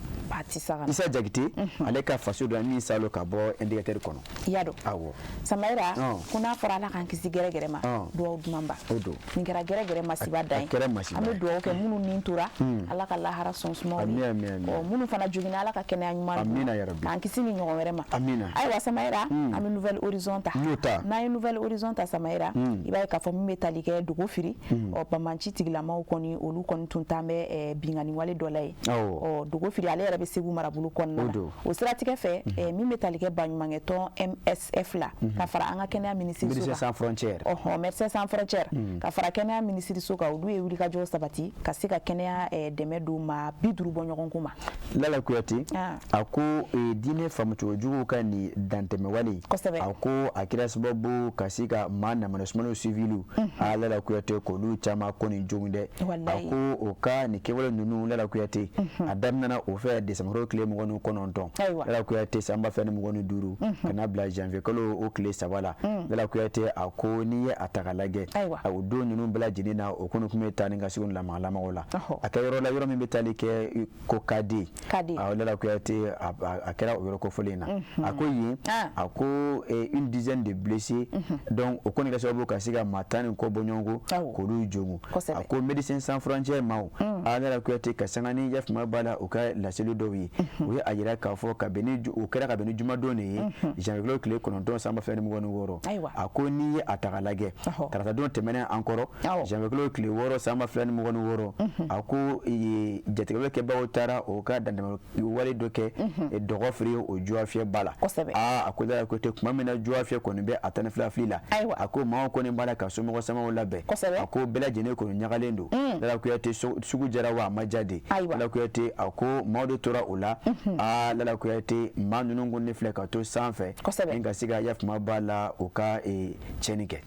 Isa Jakite ale ka faso dɔ min salo ka bɔ Indicateur kɔnɔ. I y'a dɔn. Awɔ. Samayira, ko n'a fɔra Ala k'an kisi gɛrɛgɛrɛ ma, duwawu dumanba. O don. Nin kɛra gɛrɛgɛrɛ masiba dan ye. A kɛra masiba ye. An bɛ duwawu kɛ minnu ni tora, Ala ka lahara sɔn suma u ye. Amina, amina. Minnu fana joginna, Ala ka kɛnɛya ɲuman d'u ma. Amina ya rabi. K'an kisi ni ɲɔgɔn wɛrɛ ma. Amina. Ayiwa Samayira, an bɛ Nouvel Horizon ta. N'o ta. N'an ye Nouvel Horizon ta Samayira, i b'a ye k'a fɔ min bɛ tali kɛ dogo firi, ɔ banbanci tigilamaw kɔni olu kɔni tun taa bɛ binkanni wale dɔ la yen. Ɔ dogo firi ale yɛrɛ bɛ Segu marabolo kɔnɔna na. O siratigɛ fɛ, min bɛ tali kɛ baɲumankɛtɔn MSF la, ka fara an ka kɛnɛya minisiriso kan. Médecins sans frontières. Ɔhɔn, Médecins sans frontières. Ka fara kɛnɛya minisiriso kan, olu ye wulikajɔ sabati ka se ka kɛnɛya dɛmɛ don maa 50 bɔ ɲɔgɔn ko ma. Lala Kuyate, a ko diinɛ faamucogo juguw ka nin dantɛmɛwale. Kosɛbɛ. A ko a kɛra sababu ka se ka maa namanasumaniw civiliw, a Lala Kuyate k'olu caman kɔni jogin dɛ. A ko o ka nin kɛwale ninnu Lala Kuyate, a daminɛna o fɛ décembre tile 29, Lala Kuyate san 2025, ka na bila janvier kalo o tile 3 la. Lala Kuyate a ko n'i ye a ta k'a lajɛ, o don ninnu bɛɛ lajɛlen na o kɔni tun bɛ taa ni ka segin lamagalamaw la. A kɛ yɔrɔ la yɔrɔ min bɛ taali kɛ ko Kade. Lala Kuyate a kɛra o yɔrɔ kofɔlen na. A ko yen, a ko une dizaine de blessés, donc o kɔni kɛra sababu ka se ka maa 10 ni kɔ bɔ ɲɔgɔn kɔ k'olu jogin. A ko Médecins sans frontières maaw, a Lala Kuyate ka sanga ni yafama b'a la u ka laseli dɔw ye, u ye a jira k'a fɔ ka bɛn ni o kɛra ka bɛn ni jumadon de ye, janvier kalo tile 9 san 2026. A ko n'i ye a ta k'a lajɛ, taratadon tɛmɛnen an kɔrɔ, janvier kalo tile 6 san 2026, a ko jatigɛwale kɛbagaw taara o ka dantɛmɛ wale dɔ kɛ dɔgɔ firi o juwafiyɛ ba la. Aa a ko Lala Kuyate tuma min na juwafiyɛ kɔni bɛ a 12 fili la, a ko maaw kɔni b'a la ka somɔgɔ samaw labɛn. A ko bɛɛ lajɛlen kɔni ɲagalen don. Lala Kuyate sugu jara wa a ma ja de. Lala Kuyate a ko maaw de tora o la. Aa Lala Kuyate maa ninnu kɔni filɛ ka to sanfɛ ni ka se ka yafama b'a la u ka tiɲɛni kɛ.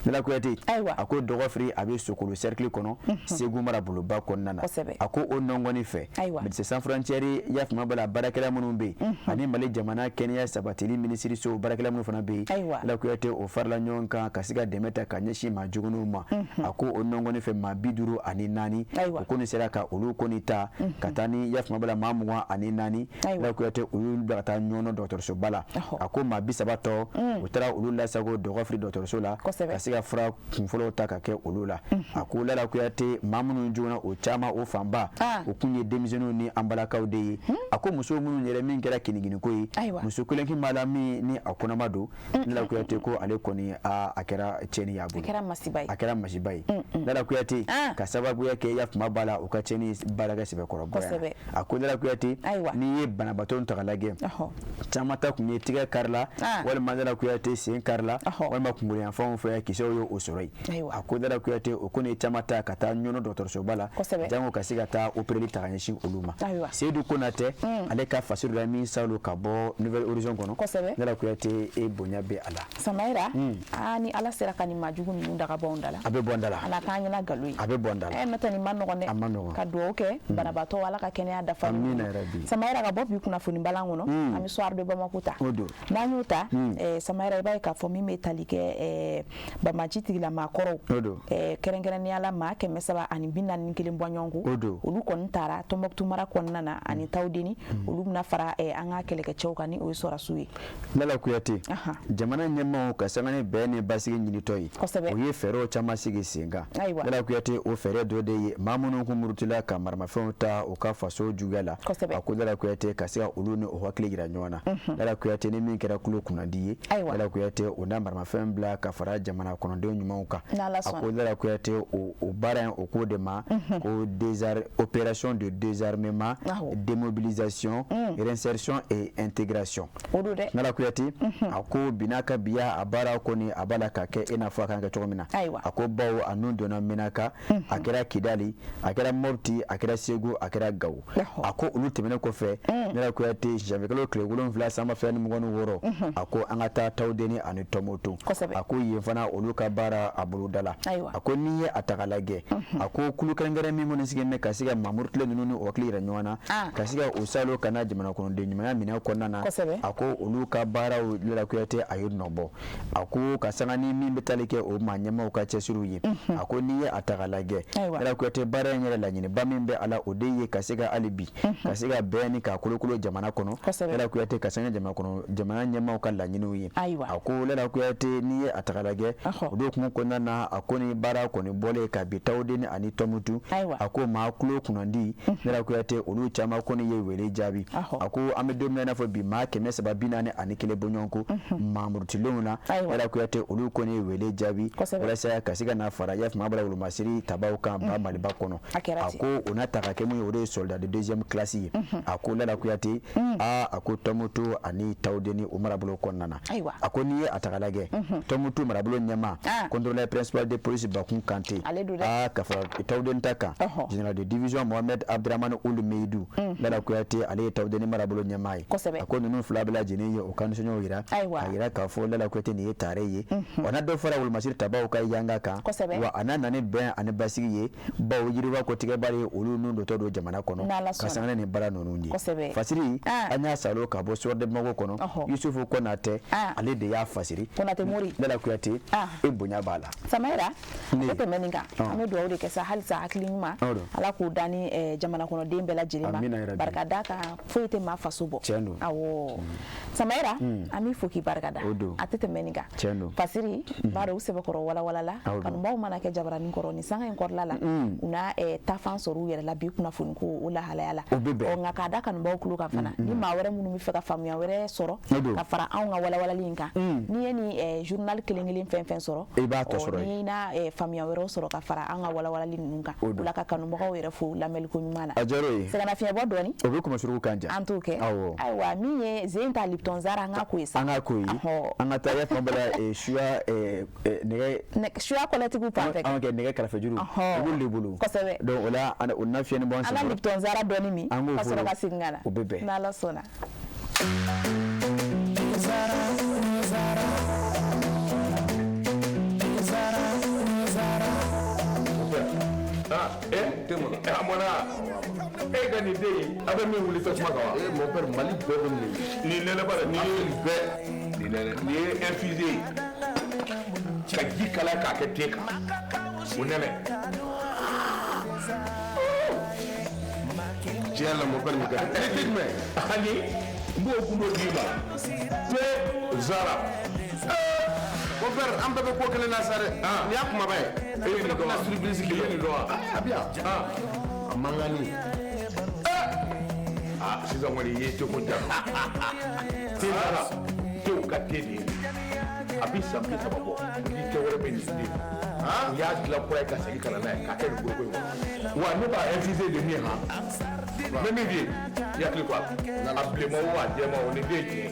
Lala Kuyate a ko dɔgɔ firi a bɛ Sokolo cercle kɔnɔ, Segu maraboloba kɔnɔna na. A ko o nɔngɔni fɛ, Médecins sans frontières yafama b'a la baarakɛla minnu bɛ yen, ani Mali jamana kɛnɛya sabatili minisiriso baarakɛla minnu fana bɛ yen, Lala Kuyate o farala ɲɔgɔn kan ka se ka dɛmɛ ta ka ɲɛsin maa joginnenw ma. A ko o nɔngɔni fɛ maa 54 o kɔni sera ka olu kɔni ta ka taa ni yafama b'a la maa 24, Lala Kuyate u y'olu bila ka taa Ɲɔnɔ dɔgɔtɔrɔsoba la. A ko maa 30 tɔ u taara olu lasago dɔgɔ firi dɔgɔtɔrɔso la ka se ka fura kunfɔlɔw ta ka kɛ olu la. A ko Lala Kuyate maa minnu joginna o caman o fanba o kun ye denmisɛnninw ni an balakaw de ye. A ko muso minnu yɛrɛ min kɛra kinikiniko ye, muso kelen kin b'a la min ni a kɔnɔma don. Lala Kuyate ko ale kɔni a kɛra tiɲɛni y'a bolo, a kɛra masiba ye. Lala Kuyate ka sababuya kɛ yafama b'a la u ka tiɲɛni baarakɛ sɛbɛkɔrɔ bɔ. A ko Lala Kuyate n'i ye banabaatɔ ta k'a lajɛ, caman ta kun ye tigɛ karila, walima Lala Kuyate sen karila, walima kunkolo yanfanw fɛ kisɛw ye o sɔrɔ yen. A ko Lala Kuyate o kɔni ye caman ta ka taa Ɲɔnɔ dɔgɔtɔrɔsoba la, jango ka se ka taa opereli ta ka ɲɛsin olu ma. Seyidu Konatɛ ale ka faso la min salo ka bɔ Nouvel Horizon kɔnɔ, Lala Kuyate e bonya bɛ a la. Samayira, aa ni Ala sera ka nin maajugu ninnu daga bɔ anw da la, a bɛ bɔ n da la, a na k'an ɲɛna nkalon ye, a bɛ bɔ n da la. N'o tɛ nin ma nɔgɔn dɛ, a ma nɔgɔn. Ka dugawu kɛ banabaatɔ Ala ka kɛnɛya dafa. Amina yarabi. Samayira, ka bɔ bi kunnafoni balan kɔnɔ, an bɛ Soir de Bamako ta. N'an y'o ta, Samayira, i b'a ye k'a fɔ min bɛ tali kɛ banbanci tigilamaa kɔrɔw, kɛrɛnkɛrɛnnenya la maa 341 bɔ ɲɔgɔn kɔ, olu kɔni taara Tɔnbɔkutu mara kɔnɔna na ani Tawudeni, olu bɛna fara an ka kɛlɛkɛcɛw kan ni o ye sɔrɔdasiw ye. Lala Kuyate, jamana ɲɛmaaw ka sanga ni bɛn ni basigi ɲinitɔ ye, u ye fɛɛrɛw caman sigi sen kan. Lala Kuyate o fɛɛrɛ dɔ de ye maa minnu kun murutila ka maramafɛnw ta u ka faso juguya la. A ko Lala Kuyate ka se ka olu ni o hakili jira ɲɔgɔn na. Lala Kuyate ni min kɛra kulo kunnandi ye, Lala Kuyate o na maramafɛn bila ka fara jamana kɔnɔden ɲumanw kan. A ko Lala Kuyate, o baara in, o k'o de ma ko opération de désarmement, démobilisation, réinsertion et intégration. Lala Kuyate, a ko bi n'a ka biya, a baara kɔni, a b'a la ka kɛ i n'a fɔ a kan kɛ cogo min na. A ko bawo a nun donna Menaka, a kɛra Kidali, a kɛra Mopti, a kɛra Segu, a kɛra Gawo. A ko olu tɛmɛnen kɔfɛ, Lala Kuyate, janvier kalo tile 7 san 2026, a ko an ka taa Tawudeni ani Tɔnbukutu. A ko yen fana, olu ka baara a boloda la. A ko n'i ye a ta k'a lajɛ, a ko kulu kɛrɛnkɛrɛn min kɔni sigilen bɛ ka se ka maamurutilen ninnu ni o hakili yira ɲɔgɔn na, ka se ka o salo ka na jamana kɔnɔden ɲumanya minɛn kɔnɔna na, a ko olu ka baaraw, Lala Kuyate, a ye nɔ bɔ. A ko ka sanga ni min bɛ tali kɛ o maa ɲɛmaaw ka cɛsiriw ye, a ko n'i ye a ta k'a lajɛ, Lala Kuyate, baara in yɛrɛ laɲiniba min bɛ a la, o de ye ka se ka hali bi ka se ka bɛn ni ka kolokolo jamana kɔnɔ, Lala Kuyate, ka sanga jamana kɔnɔ jamana ɲɛmaaw ka laɲiniw ye. A ko Lala Kuyate, n'i ye a ta k'a lajɛ, o don kun kɔnɔna na, a ko ni baara kɔni bɔlen ka bi Tawudeni ani Tɔnbukutu, a ko maa kulo kunnandi, Lala Kuyate, olu caman kɔni ye wele jaabi. A ko an bɛ don min na i n'a fɔ bi, maa 341 bɔɲɔgɔnko maamurutilenw na, Lala Kuyate, olu kɔni ye wele jaabi walasa ka se ka na fara yafama bala wolomasiri tabaw kan ba Maliba kɔnɔ. A ko o n'a ta ka kɛ mun ye, o de ye soldat de deuxième classe ye. A ko Lala Kuyate, aa, a ko Tɔnbukutu ani Tawudeni, o marabolo kɔnɔna na, a ko n'i ye a ta k'a lajɛ, Tɔnbukutu marabolo ɲɛmaa, contrôleur principal de police Bakun Kante, aa, ka fara Tawudeni ta kan, général de division Mohamed Abdramane Ould Meidou, Lala Kuyate, ale ye Tawudeni marabolo ɲɛmaa ye. A ko ninnu fila bɛɛ lajɛlen ye o ka nisɔndiyaw yira, k'a yira k'a fɔ Lala Kuyate, nin ye tare ye, wa n'a dɔ fara wolomasiri tabaw ka yanga kan, wa a n'a nani bɛn ani basigi ye, bawo yiriwa kotigɛba ye olu nun dotɔ don jamana kɔnɔ ka sanga ni baara ninnu ye. Fasiri, an y'a salo ka bɔ Soir de Bamako kɔnɔ, Yusufu Konatɛ, ale de y'a fasiri. Konatɛ Mori. Lala Kuyate, e bonya b'a la. Samayira, o tɛmɛ nin kan, an bɛ dugawu de kɛ sa halisa, hakili ɲuman, Ala k'o da ni jamana kɔnɔden bɛɛ lajɛlen ma, barika da kan, foyi tɛ maa faso bɔ. Tiɲɛ don. Awɔ, Samayira, an b'i fo k'i barika da, a tɛ tɛmɛ nin kan. Tiɲɛ don. Fasiri, b'a dɔn u sɛbɛkɔrɔ walawala la, kanubaw mana kɛ jabaranin kɔrɔ nin sanga in kɔrɔla la, u n'a taafan sɔrɔ u yɛrɛ la bi kunnafoni ko o lahalaya la. O bɛ bɛn. Nka k'a da kanubaw tulo kan fana, ni maa wɛrɛ minnu bɛ fɛ ka faamuya wɛrɛ sɔrɔ ka fara anw ka walawalali in kan, n'i ye nin journal kelen kelen fɛn fɛn sɔrɔ, i b'a tɔ sɔrɔ. N'i na faamuya wɛrɛw sɔrɔ ka fara an ka walawalali ninnu kan, o la ka kanubagaw yɛrɛ fo lamɛnliko ɲuman na. A diyara o ye. Sɛgɛnnafiɲɛbɔ dɔɔni. O bɛ kɔmɔsuruku kan ja. An t'o kɛ. Ayiwa, min ye zen ta Lipton Zara, an k'a ko ye sa. An k'a ko ye. An ka taa yafama bala suya nɛgɛ. Suya kɔlɛtigiw fan fɛ. An kɛ nɛgɛ kɛrɛfɛjuru. O b'olu de bolo. Kosɛbɛ. Donc o la, o na fiɲɛ bɔ an sen. An ka Lipton Zara dɔɔni min. An k'o ka sɔrɔ ka segin ka na. O bɛ bɛn. N'Ala sɔnna. Zara, Zara, Zara, Zara. Ah, eh, a mɔna e ka nin den in, a bɛ min wuli tasuma kan wa? Eh, mon père, Mali bɛɛ bɛ nin. Nin nɛnɛ ba dɛ, nin ye bɛɛ, nin nɛnɛ, nin ye infusé ye ka ji kalaya k'a kɛ te kan, o nɛnɛ. Tiɲɛ la, mon père, nin ka di. E tɛ jumɛn? Ani n b'o gundo d'i ma. Te Zara. Mon père, an bɛɛ bɛ ko kelen na sa dɛ. Nin y'a kumaba ye. E ye nin dɔn wa? Surprise E ye nin dɔn wa? A bɛ yan. A mankanni. Ah, sisan kɔni i ye teko ja. Te Zara, tew ka te de ye. A bɛ san 30 bɔ, ni tɛ wɛrɛ bɛ nin den. U y'a dilan kura ye ka segin ka na n'a ye k'a kɛ nin foroko in kɔnɔ. Wa ne b'a infusé de min han. N bɛ min f'i ye, i hakili to a la. A bilenman o, a jɛman o, nin den ye tiɲɛ ye.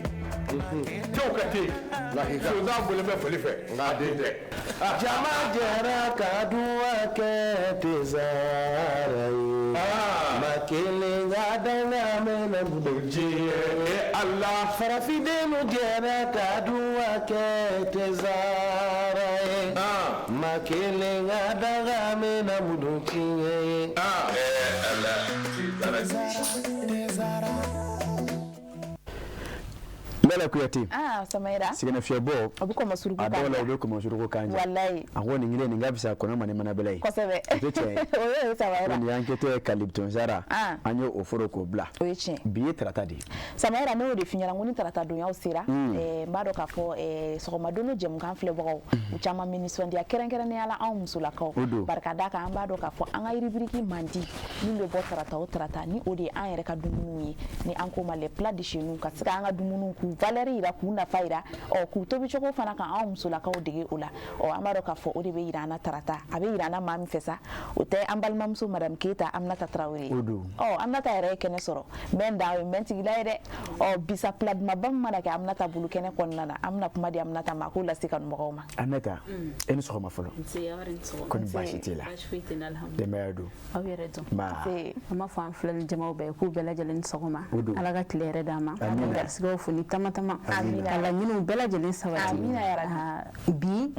Tew ka te. Sonsan bɔlen bɛ fali fɛ, nka a den tɛ. Jama jɛra ka duwa kɛ Tezara ye. Ma kelen ka danga mɛnɛ Diɲɛ Ala. Farafindenw jɛra ka duwa kɛ Tezara ye. Ma kelen ka danga mɛnɛ tiɲɛ ye. Ala, Tezara. Lala Kuyate. Ah, Samayira. Sɛgɛnnafiɲɛbɔ. O bɛ kɔmɔ suruku A kan. dɔw la, o bɛ kɔmɔ suruku kan ja. Walayi. A ko nin kelen nin ka fisa kɔnɔ ma ni mana bɛlɛ ye. Kosɛbɛ. O tɛ tiɲɛ ye. O ye Samayira. Nin y'an kɛtɔ ye ka Lipton Zara. An ye o foro k'o bila. O ye tiɲɛ. Bi ye tarata de ye. Samayira, ne y'o de f'i ɲɛna, n ko ni tarata donyaw sera, n b'a dɔn k'a fɔ sɔgɔma don jɛmukan filɛbagaw, u caman bɛ nisɔndiya, kɛrɛnkɛrɛnnenya la anw musolakaw. O don. Barika da kan, an b'a dɔn k'a fɔ an ka rubrique mandi min bɛ bɔ tarata o tarata, ni o de ye an yɛrɛ ka dumuniw ye, ni an k'o ma les plats de chez nous, ka se k'an ka dumuniw k'u valeur yira, k'u nafa. nafa yira, ɔ k'u tobicogo fana kan anw musolakaw dege o la. Ɔ an b'a dɔn k'a fɔ o de bɛ yira an na tarata. A bɛ yira an na maa min fɛ sa, o tɛ an balimamuso madame Keyita Aminata Tarawele ye. Ɔ Aminata yɛrɛ ye kɛnɛ sɔrɔ, n bɛ n dan o ye, n bɛ n tigila ye dɛ. Ɔ bisa plat dumanba min mana kɛ Aminata bolo kɛnɛ kɔnɔna na, an bɛna kuma di Aminata ma a k'o lase kanubagaw ma. Aminata, e ni sɔgɔma fɔlɔ. Ko ni baasi t'i la? Denbaya dun? Aw yɛrɛ dun? An b'a fɔ an filɛli jamaw bɛɛ k'u bɛɛ lajɛlen ni sɔgɔma. Ala ka tile hɛrɛ d'an ma, garisigɛw foni tama tama, ka laɲiniw bɛɛ lajɛlen sabati. Bi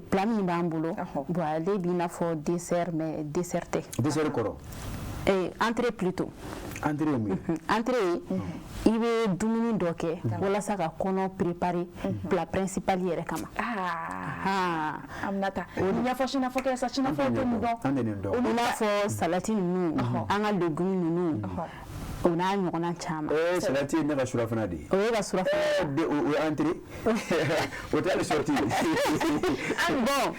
plat min b'an bolo, bon ale b'i n'a fɔ dessert, mais dessert tɛ. Dessert kɔrɔ? Entrée plutôt. Entrée ye mun ye? Entrée, i bɛ dumuni dɔ kɛ walasa ka kɔnɔ préparer plat principal yɛrɛ kama. Aminata, ɲɛfɔ sinafɔ kɛ sa, sinafɔ tɛ nin dɔn. An tɛ nin dɔn. I n'a fɔ salati ninnu, an ka légumes ninnu, o n'a ɲɔgɔnna caman. Salati ye ne ka surafana de ye. O ye ka surafana. O ye entrée, o tɛ hali sortie. Bon,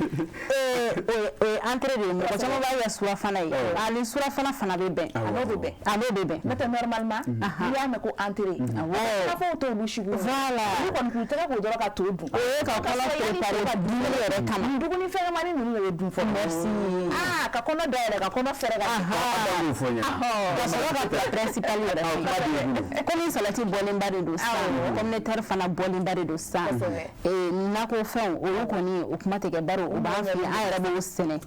o ye entrée de ye, mɔgɔ caman b'a kɛ surafana ye. Ani surafana fana bɛ bɛn. A n'o bɛ bɛn. A n'o bɛ bɛn. N'o tɛ normalement, n'i y'a mɛn ko entrée, sinafɔw t'olu sugu. Voilà. Olu kɔni k'u tɛgɛ k'o dɔrɔn ka to dun. O ye ka kɔnɔ préparer dumuni yɛrɛ kama. Dumuni fɛgɛmani ninnu de bɛ dun fɔlɔ. Merci. Aa ka kɔnɔ dayɛlɛ, ka kɔnɔ fɛrɛ ka. Ka sɔrɔ ka plat principal yɛrɛ fɛ. Komi salati bɔlenba de don sisan, pomme de terre fana bɔlenba de don sisan. Nakɔfɛnw olu kɔni o kuma tɛ kɛ, bari o b'an fɛ an yɛrɛ b'o sɛnɛ.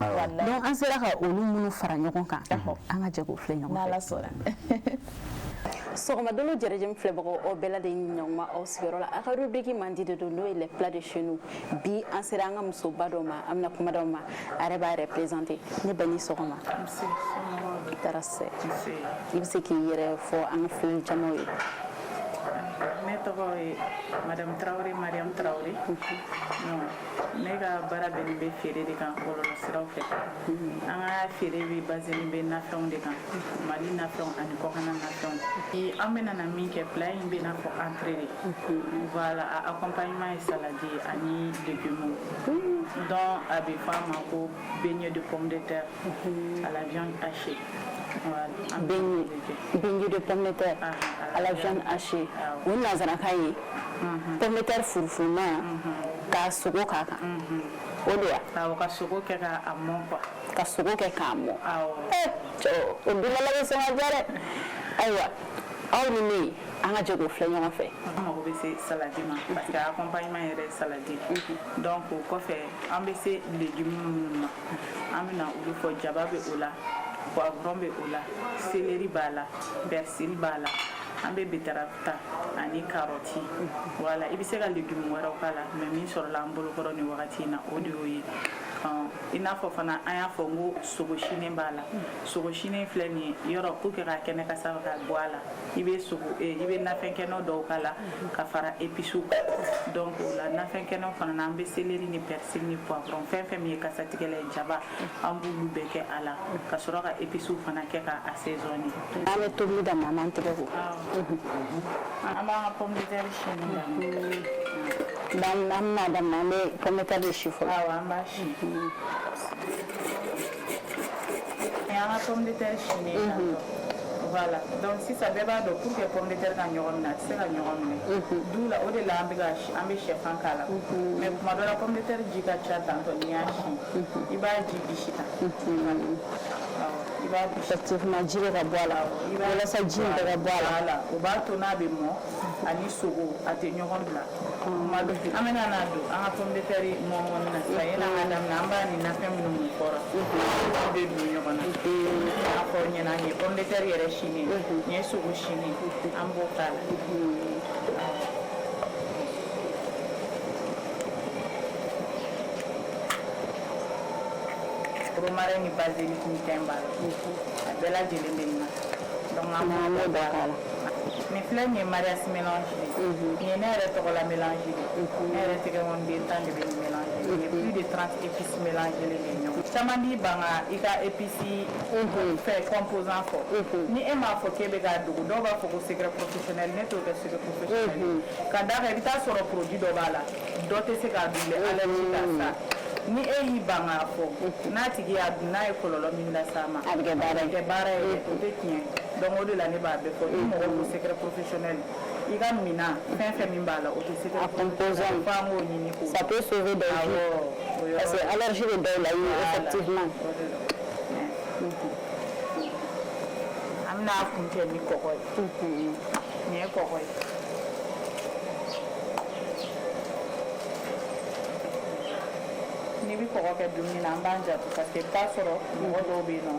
Donc an sera ka olu minnu fara ɲɔgɔn kan, an ka jɛ k'o filɛ ɲɔgɔn fɛ. N'Ala sɔnna. Sɔgɔma jɛrɛjɛm filɛbagaw, aw bɛɛ lajɛlen ɲɔgɔn aw sigiyɔrɔ la. A ka rubrique mandi de don, n'o ye les plats de chez nous. Bi an sera an ka musoba dɔ ma, an bɛna kuma d'aw ma, a yɛrɛ b'a yɛrɛ présenter. Ne ba, ni sɔgɔma. Tɔɔrɔ tɛ. I bɛ se k'i yɛrɛ fɔ an ka filɛli jamaw ye? Ne tɔgɔ ye madame Tarawele, Mariam Tarawele. Ne ka baara bɛnnen bɛ feere de kan bɔlɔlɔsiraw fɛ. An ka feere bɛ basé bɛ nafɛnw de kan, Mali nafɛnw ani kɔkanna nafɛnw. An bɛna na min kɛ, plat in bɛ n'a fɔ entrée de. Voilà, a accompagnement ye salade ye ani légumes. Donc a bɛ fɔ a ma ko beignet de pomme de terre à la viande hachée. Voilà. Beignet de pomme de terre à la viande hachée. O nanzarakan ye pomme de terre furufuruma k'a sogo k'a kan, o de wa? Awɔ, ka sogo kɛ k'a mɔn quoi. Ka sogo kɛ k'a mɔn. Awɔ. Cɛ, o dunmala bɛ sɔn ka diya dɛ. Ayiwa, aw ni ne, an ka jɛ k'o filɛ ɲɔgɔn fɛ. An mago bɛ se salade ma parce que accompagnement yɛrɛ ye salade. Donc o kɔfɛ, an bɛ se légumes minnu ma, an bɛna olu fɔ. Jaba bɛ o la, poivron bɛ o la, céleri b'a la, persil b'a la, an bɛ betterave ta ani carotte. Voilà, i bɛ se ka légumes wɛrɛw k'a la, mais min sɔrɔla an bolokɔrɔ nin wagati in na, o de y'o ye. I n'a fɔ fana an y'a fɔ n ko sogo sinen b'a la. Sogo sinen filɛ nin ye, yɔrɔ pour que ka kɛnɛ kasa ka bɔ a la, i bɛ sogo, i bɛ nafɛn kɛnɛ dɔw k'a la ka fara épices kan. Donc o la nafɛn kɛnɛw fana na, an bɛ céleri ni persil ni poivron, fɛn fɛn min ye kasatigɛlan ye, jaba, an b'olu bɛɛ kɛ a la ka sɔrɔ ka épices fana kɛ ka assaisonner. An bɛ tobili daminɛ, an b'an tɛgɛ ko. An b'an ka pomme de terre sini daminɛ. An bɛna daminɛ, an bɛ pomme de terre de si fɔlɔ. Awɔ, an b'a si. An ka pomme de terre sinen tantɔ. Voilà, donc sisan bɛɛ b'a dɔn, pour que pomme de terre ka ɲɔgɔn minɛ, a tɛ se ka ɲɔgɔn minɛ. Du la o de la an bɛ ka an bɛ sɛfan k'a la. Mais tuma dɔ la, pomme de terre ji ka ca tantɔ, n'i y'a si, i b'a ji bisi tan. Awɔ, i b'a bisi. Effectivement, ji bɛ ka bɔ a la walasa ji in bɛɛ ka bɔ a la. Voilà, o b'a to n'a bɛ mɔ ani sogo, a tɛ ɲɔgɔn bila. An bɛna n'a don an ka pomme de terre mɔmɔni na sisan. Yanni an ka daminɛ, an b'a ni nafɛn minnu fɔra, olu bɛ don ɲɔgɔn na. N'a fɔ aw ɲɛna, nin ye pomme de terre yɛrɛ sinen, nin ye sogo sinen, an b'o k'a la. Romarin ni basilic ni thym b'a la, a bɛɛ lajɛlen bɛ nin na. Donc an b'o bɛɛ k'a la. Nin filɛ nin ye mariage mélange de ye. Nin ye ne yɛrɛ tɔgɔla mélange de ye. Ne yɛrɛ tɛgɛkɔniden 10 de bɛ nin mélange. Nin ye plus de 30 épices mélangées de ɲɔgɔn. Caman b'i ban ka i ka épices fɛn composant fɔ. Ni e m'a fɔ k'e bɛ k'a dogo, dɔw b'a fɔ ko secret professionnel. Ne t'o kɛ secret professionnel ye. Ka d'a kan, i bɛ taa sɔrɔ produit dɔ b'a la, dɔ tɛ se k'a dun, allergie k'a sa. Ni e y'i ban k'a fɔ, n'a tigi y'a dun, n'a ye kɔlɔlɔ min las'a ma, a bɛ kɛ baara ye. A bɛ kɛ baara ye, o tɛ tiɲɛ. Donc o de la ne b'a bɛɛ fɔ. Ni mɔgɔ ko secret professionnel, I ka minan fɛn fɛn min b'a la, o tɛ se A composant. Fo an k'o ɲini k'o Ça peut sauver des vies. Awɔ, o yɔrɔ Parce que allergie bɛ dɔw la, oui, effectivement. O de don. An bɛna a kuncɛ ni kɔgɔ ye. Nin ye kɔgɔ ye. N'i bɛ kɔgɔ kɛ dumuni na, an b'an janto, parce que i bɛ taa sɔrɔ mɔgɔ dɔw bɛ yen nɔ,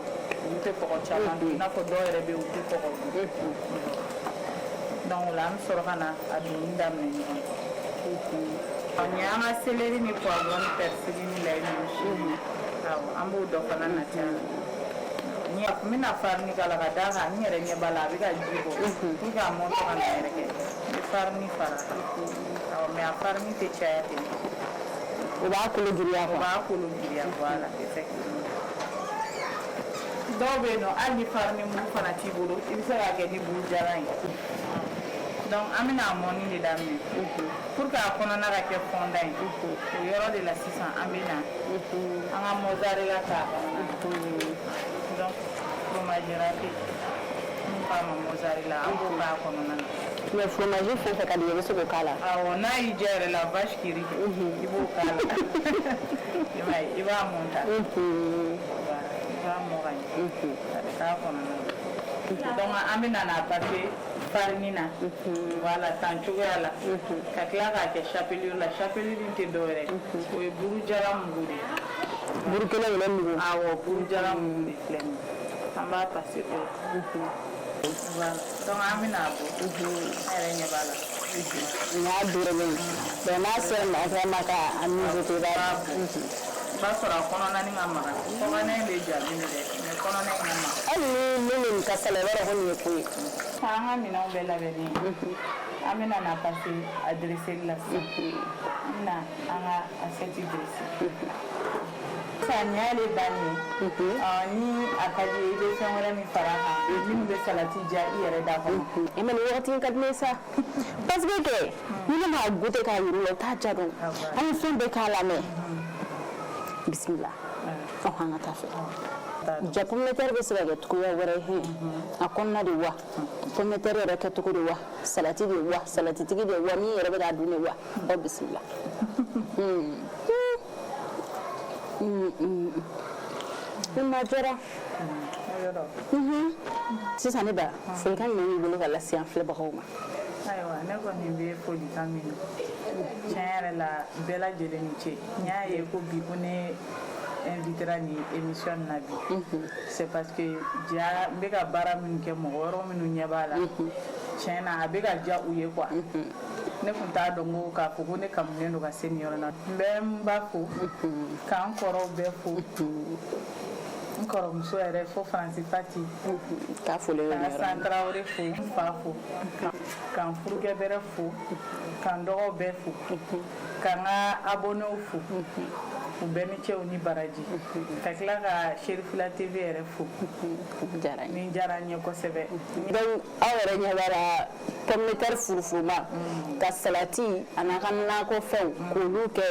olu tɛ kɔgɔ caman dun, i n'a fɔ dɔw yɛrɛ bɛ yen, u tɛ kɔgɔ dun. Donc o la, an bɛ sɔrɔ ka na a dunni daminɛ ɲɔgɔn fɛ. Nin y'an ka céleri ni poivron ni persil ni layi ninnu si ye. Awɔ, an b'o dɔ fana nati a la. N bɛna farini k'a la, ka d'a kan n yɛrɛ ɲɛ b'a la, a bɛ ka ji bɔ. Pour que a mɔntɔ ka na yɛrɛ kɛ, n bɛ farini fara a kan. Awɔ, mais a farini tɛ caya ten. O b'a kolo giriya O quoi. b'a kolo giriya, voilà, effectivement. Dɔw bɛ yen nɔ, hali ni farini mugu fana t'i bolo, i bɛ se k'a kɛ ni buru jalan ye. Donc an bɛna a mɔni de daminɛ pour que a kɔnɔna ka kɛ fondant ye. O yɔrɔ de la sisan, an bɛ na an ka mozzarella k'a kɔnɔna na. Donc fromage râpé mun k'a ma mozzarella, an b'o k'a kɔnɔna na. Mais fromage fɛn fɛn ka di i ye, i bɛ se k'o k'a la. Awɔ, n'a y'i diya yɛrɛ la, vache qui rit, i b'o k'a la. I b'a ye, i b'a mɔn tan. Voilà, i b'a mɔ ka ɲɛ, a bɛ k'a kɔnɔna na. Donc an bɛ na n'a passer farine na, voilà, tan cogoya la, ka tila k'a kɛ chapelure la. Chapelure in tɛ dɔwɛrɛ ye, o ye burujalan mugu de ye. Buru kelen kelen mugu. Awɔ, burujalan mugu de filɛ nin ye, an b'a passer o la. Voilà, donc an bɛ n'a bɔ, an yɛrɛ ɲɛ b'a la. Nin y'a duurulen ye. Donc n'a sera ma ma ka a mijoter, i b'a b'a bɔ, i b'a sɔrɔ a kɔnɔna ni ka maga. Kɔnɔna in bɛ ja minɛ dɛ, mais kɔnɔna in ka maga. Hali ni min bɛ nin kasa la, i b'a dɔn ko nin ye ko ye. An ka minɛnw bɛɛ labɛnnen, an bɛna na passer a dresseli la sisan. An bɛna an ka assiette dresser sisan. Nin y'ale bannen ye. Ni a ka di ye, i bɛ fɛn wɛrɛ min fara a kan minnu bɛ salati diya i yɛrɛ da kɔnɔ. E mais nin wagati in ka di ne ye sa, parce que kɛ ni ne m'a goûter k'a yir'u la, u t'a ja dɔn. An ye fɛn bɛɛ k'a la, mais bisimila, ɔ an ka taa fɛ. Ja, pomme de terre bɛ se ka kɛ cogoya wɛrɛ ye, a kɔnɔna de wa, pomme de terre yɛrɛ kɛcogo de wa, salati de wa, salatitigi de wa, min yɛrɛ bɛ k'a dun de wa. Ɔ bisimila. Ne ma jɔra. Sisan ne ba, folikan jumɛn b'i bolo ka lase an filɛbagaw ma? Ayiwa, ne kɔni bɛ folikan min na, tiɲɛ yɛrɛ la, bɛɛ lajɛlen ni ce. N y'a ye ko bi ko ne invitera nin émission na bi, c'est parce que ja n bɛ ka baara minnu kɛ, mɔgɔ wɛrɛw minnu ɲɛ b'a la, tiɲɛ na a bɛ ka diya u ye quoi. Ne tun t'a dɔn ko k'a fɔ ko ne kanunen don ka se nin yɔrɔ la. N bɛ n ba fo, k'an kɔrɔw bɛɛ fo, n kɔrɔmuso yɛrɛ fo, Faransi Fati. K'a foli bɛ Ka San Tarawele fo, n fa fo, ka n furukɛ bɛrɛ fo, ka n dɔgɔw bɛɛ fo, ka n ka abonnés fo, u bɛɛ ni cɛw ni baraji, ka tila ka Cherifila TV yɛrɛ fo. Diyara n ye. Nin diyara n ye kosɛbɛ. Donc aw yɛrɛ ɲɛ b'a la, pomme de terre furufuruma ka salati a n'a ka nakɔfɛnw k'olu kɛ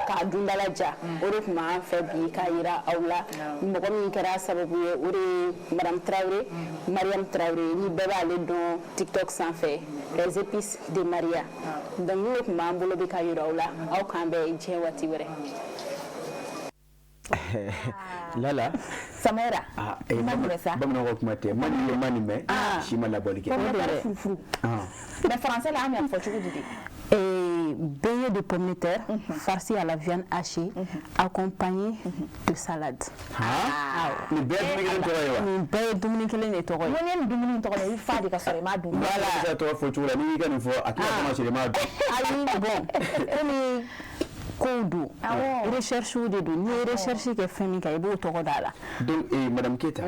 k'a dundala ja, o de tun b'an fɛ bi k'a yira aw la. Mɔgɔ min kɛra sababu ye, o de ye madame Tarawele, Mariam Tarawele, ni bɛɛ b'ale dɔn TikTok sanfɛ, les épices de Maria. Donc nin de tun b'an bolo bi k'a yira aw la. Aw k'an bɛn diɲɛ waati wɛrɛ. Lala. Samara. Ah, I ma minɛ sa. Bamananw ka kuma tɛ ma nin ye, ma nin mɛn si ma labɔli kɛ. Pomme de terre furufuru. Mais français la, an bɛ fɔ cogo di de? Et beignet de pommes de terre farci à la viande hachée, accompagné de salade. Nin bɛɛ ye dumuni kelen tɔgɔ ye wa? Nin bɛɛ ye dumuni kelen de tɔgɔ ye. N ko n'i ye nin dumuni in tɔgɔ mɛn, i bɛ fa de ka sɔrɔ i m'a dun. Voilà. I bɛ se ka tɔgɔ fɔ cogo la, n'i y'i ka nin fɔ, a tɛna fɔ ma sɔrɔ i m'a dun. Ayi, bon, komi kow don, recherche de don, n'i ye recherche kɛ fɛn min kan, i b'o tɔgɔ d'a la. Donc madame Keyita,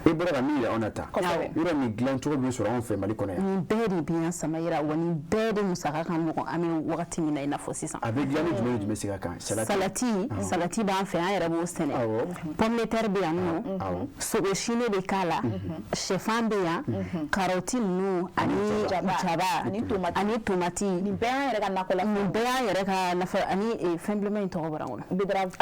e bɔra ka min yira anw na tan, yɔrɔ nin dilan cogo bɛ sɔrɔ anw fɛ Mali kɔnɔ yan? Nin bɛɛ de bɛ yan, Samayira, wa nin bɛɛ de musaka ka nɔgɔn an bɛ wagati min na i n'a fɔ sisan. A bɛ dilan ni jumɛn ni jumɛn sigi a kan? Salati. Salati, salati b'an fɛ, an yɛrɛ b'o sɛnɛ. Pomme de terre bɛ yan nɔ, sogo sine bɛ k'a la, sɛfan bɛ yan, karɔti ninnu ani jaba ani tomati. Ani tomati. Nin bɛɛ y'an yɛrɛ ka nakɔ la. Nin bɛɛ y'an yɛrɛ ka nafa ani Fɛn bilenman in tɔgɔ bɔra n kɔnɔ. Betterave.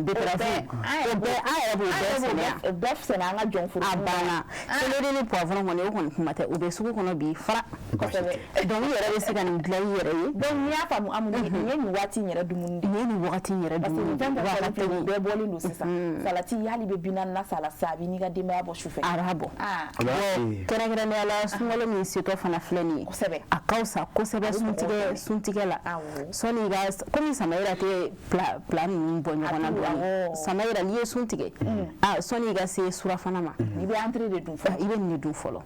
Betterave. O bɛɛ an yɛrɛ b'o bɛɛ sɛnɛ yan. O bɛɛ sɛnɛ an ka jɔn foro. A banna. Céleri ni poivron kɔni, o kɔni kuma tɛ, o bɛ sugu kɔnɔ bi fara. Kosɛbɛ. Donc i yɛrɛ bɛ se ka nin dilan i yɛrɛ ye. Donc n'i y'a faamu, Amu, nin ye nin waati in yɛrɛ dumuni de ye. Nin ye nin wagati in yɛrɛ dumuni de ye. Parce que nin fɛn fɛn bɛɛ bɔlen don sisan. Salati hali bɛ 40 na sa la sisan, a b'i n'i ka denbaya bɔ sufɛ. A b'a bɔ. Kɛrɛnkɛrɛnnenya la, sunkalo min setɔ fana filɛ nin ye. Kosɛbɛ. A ka fisa kosɛbɛ suntigɛ la. Sɔnni i ka, komi Samayira tɛ plat ninnu bɔ ɲɔgɔn na dɔɔni. Samayira, n'i ye sun tigɛ, sɔnni i ka se surafana ma, i bɛ entrée de dun fɔlɔ. I bɛ nin de dun fɔlɔ.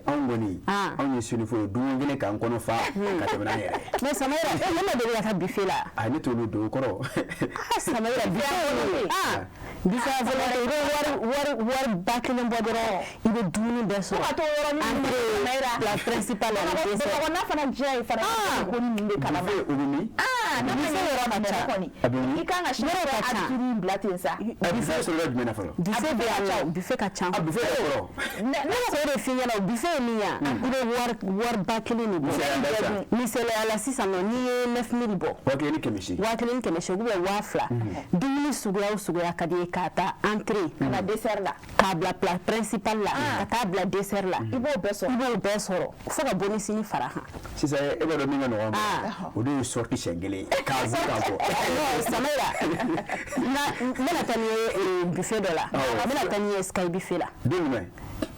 Anw kɔni, anw ye senufo ye, dumuni kelen k'an kɔnɔ fa ka tɛmɛ n'an yɛrɛ ye. Mais Samayira, e ma deli ka taa buffet la? A ne t'olu don o kɔrɔ. Samayira, buffet buffet à volonté, i bɛ wari ba kelen bɔ dɔrɔn, i bɛ dumuni bɛɛ sɔrɔ. Fo ka t'o yɔrɔnin entrée, plat principal ani dessert. Bamakɔ na fana diya ye fana, ko ni ninnu de kalama. Buffet o bɛ min? Buffet yɔrɔ ka ca kɔni. I kan ka siyɔrɔ ka bila ten sa. Buffet sɔrɔ jumɛn na fɔlɔ? Buffet bɛ yan nɔ, buffet ka ca. Buffet yɛrɛ kɔrɔ. Ne b'a o de f'i ɲɛna, buffet ye min ye, i bɛ wari ba kelen de bɔ. Misaliya la sisan nɔ, n'i ye 9000 bɔ. 1800. 1800 ou bien 2000. Dumuni suguya o suguya ka di ye, k'a ta entrée. Ka na dessert la. K'a bila plat principal la. Ka taa bila dessert la. I b'o bɛɛ sɔrɔ. I b'o bɛɛ sɔrɔ fo ka bonus ni fara kan. Sisan e b'a dɔn min ka nɔgɔn ma, o de ye sortie siɲɛ kelen ye k'a bɔ k'a bɔ. Non Samayira, n bɛna taa n'i ye buffet dɔ la. N bɛna taa n'i ye Sky buffet la. Don jumɛn?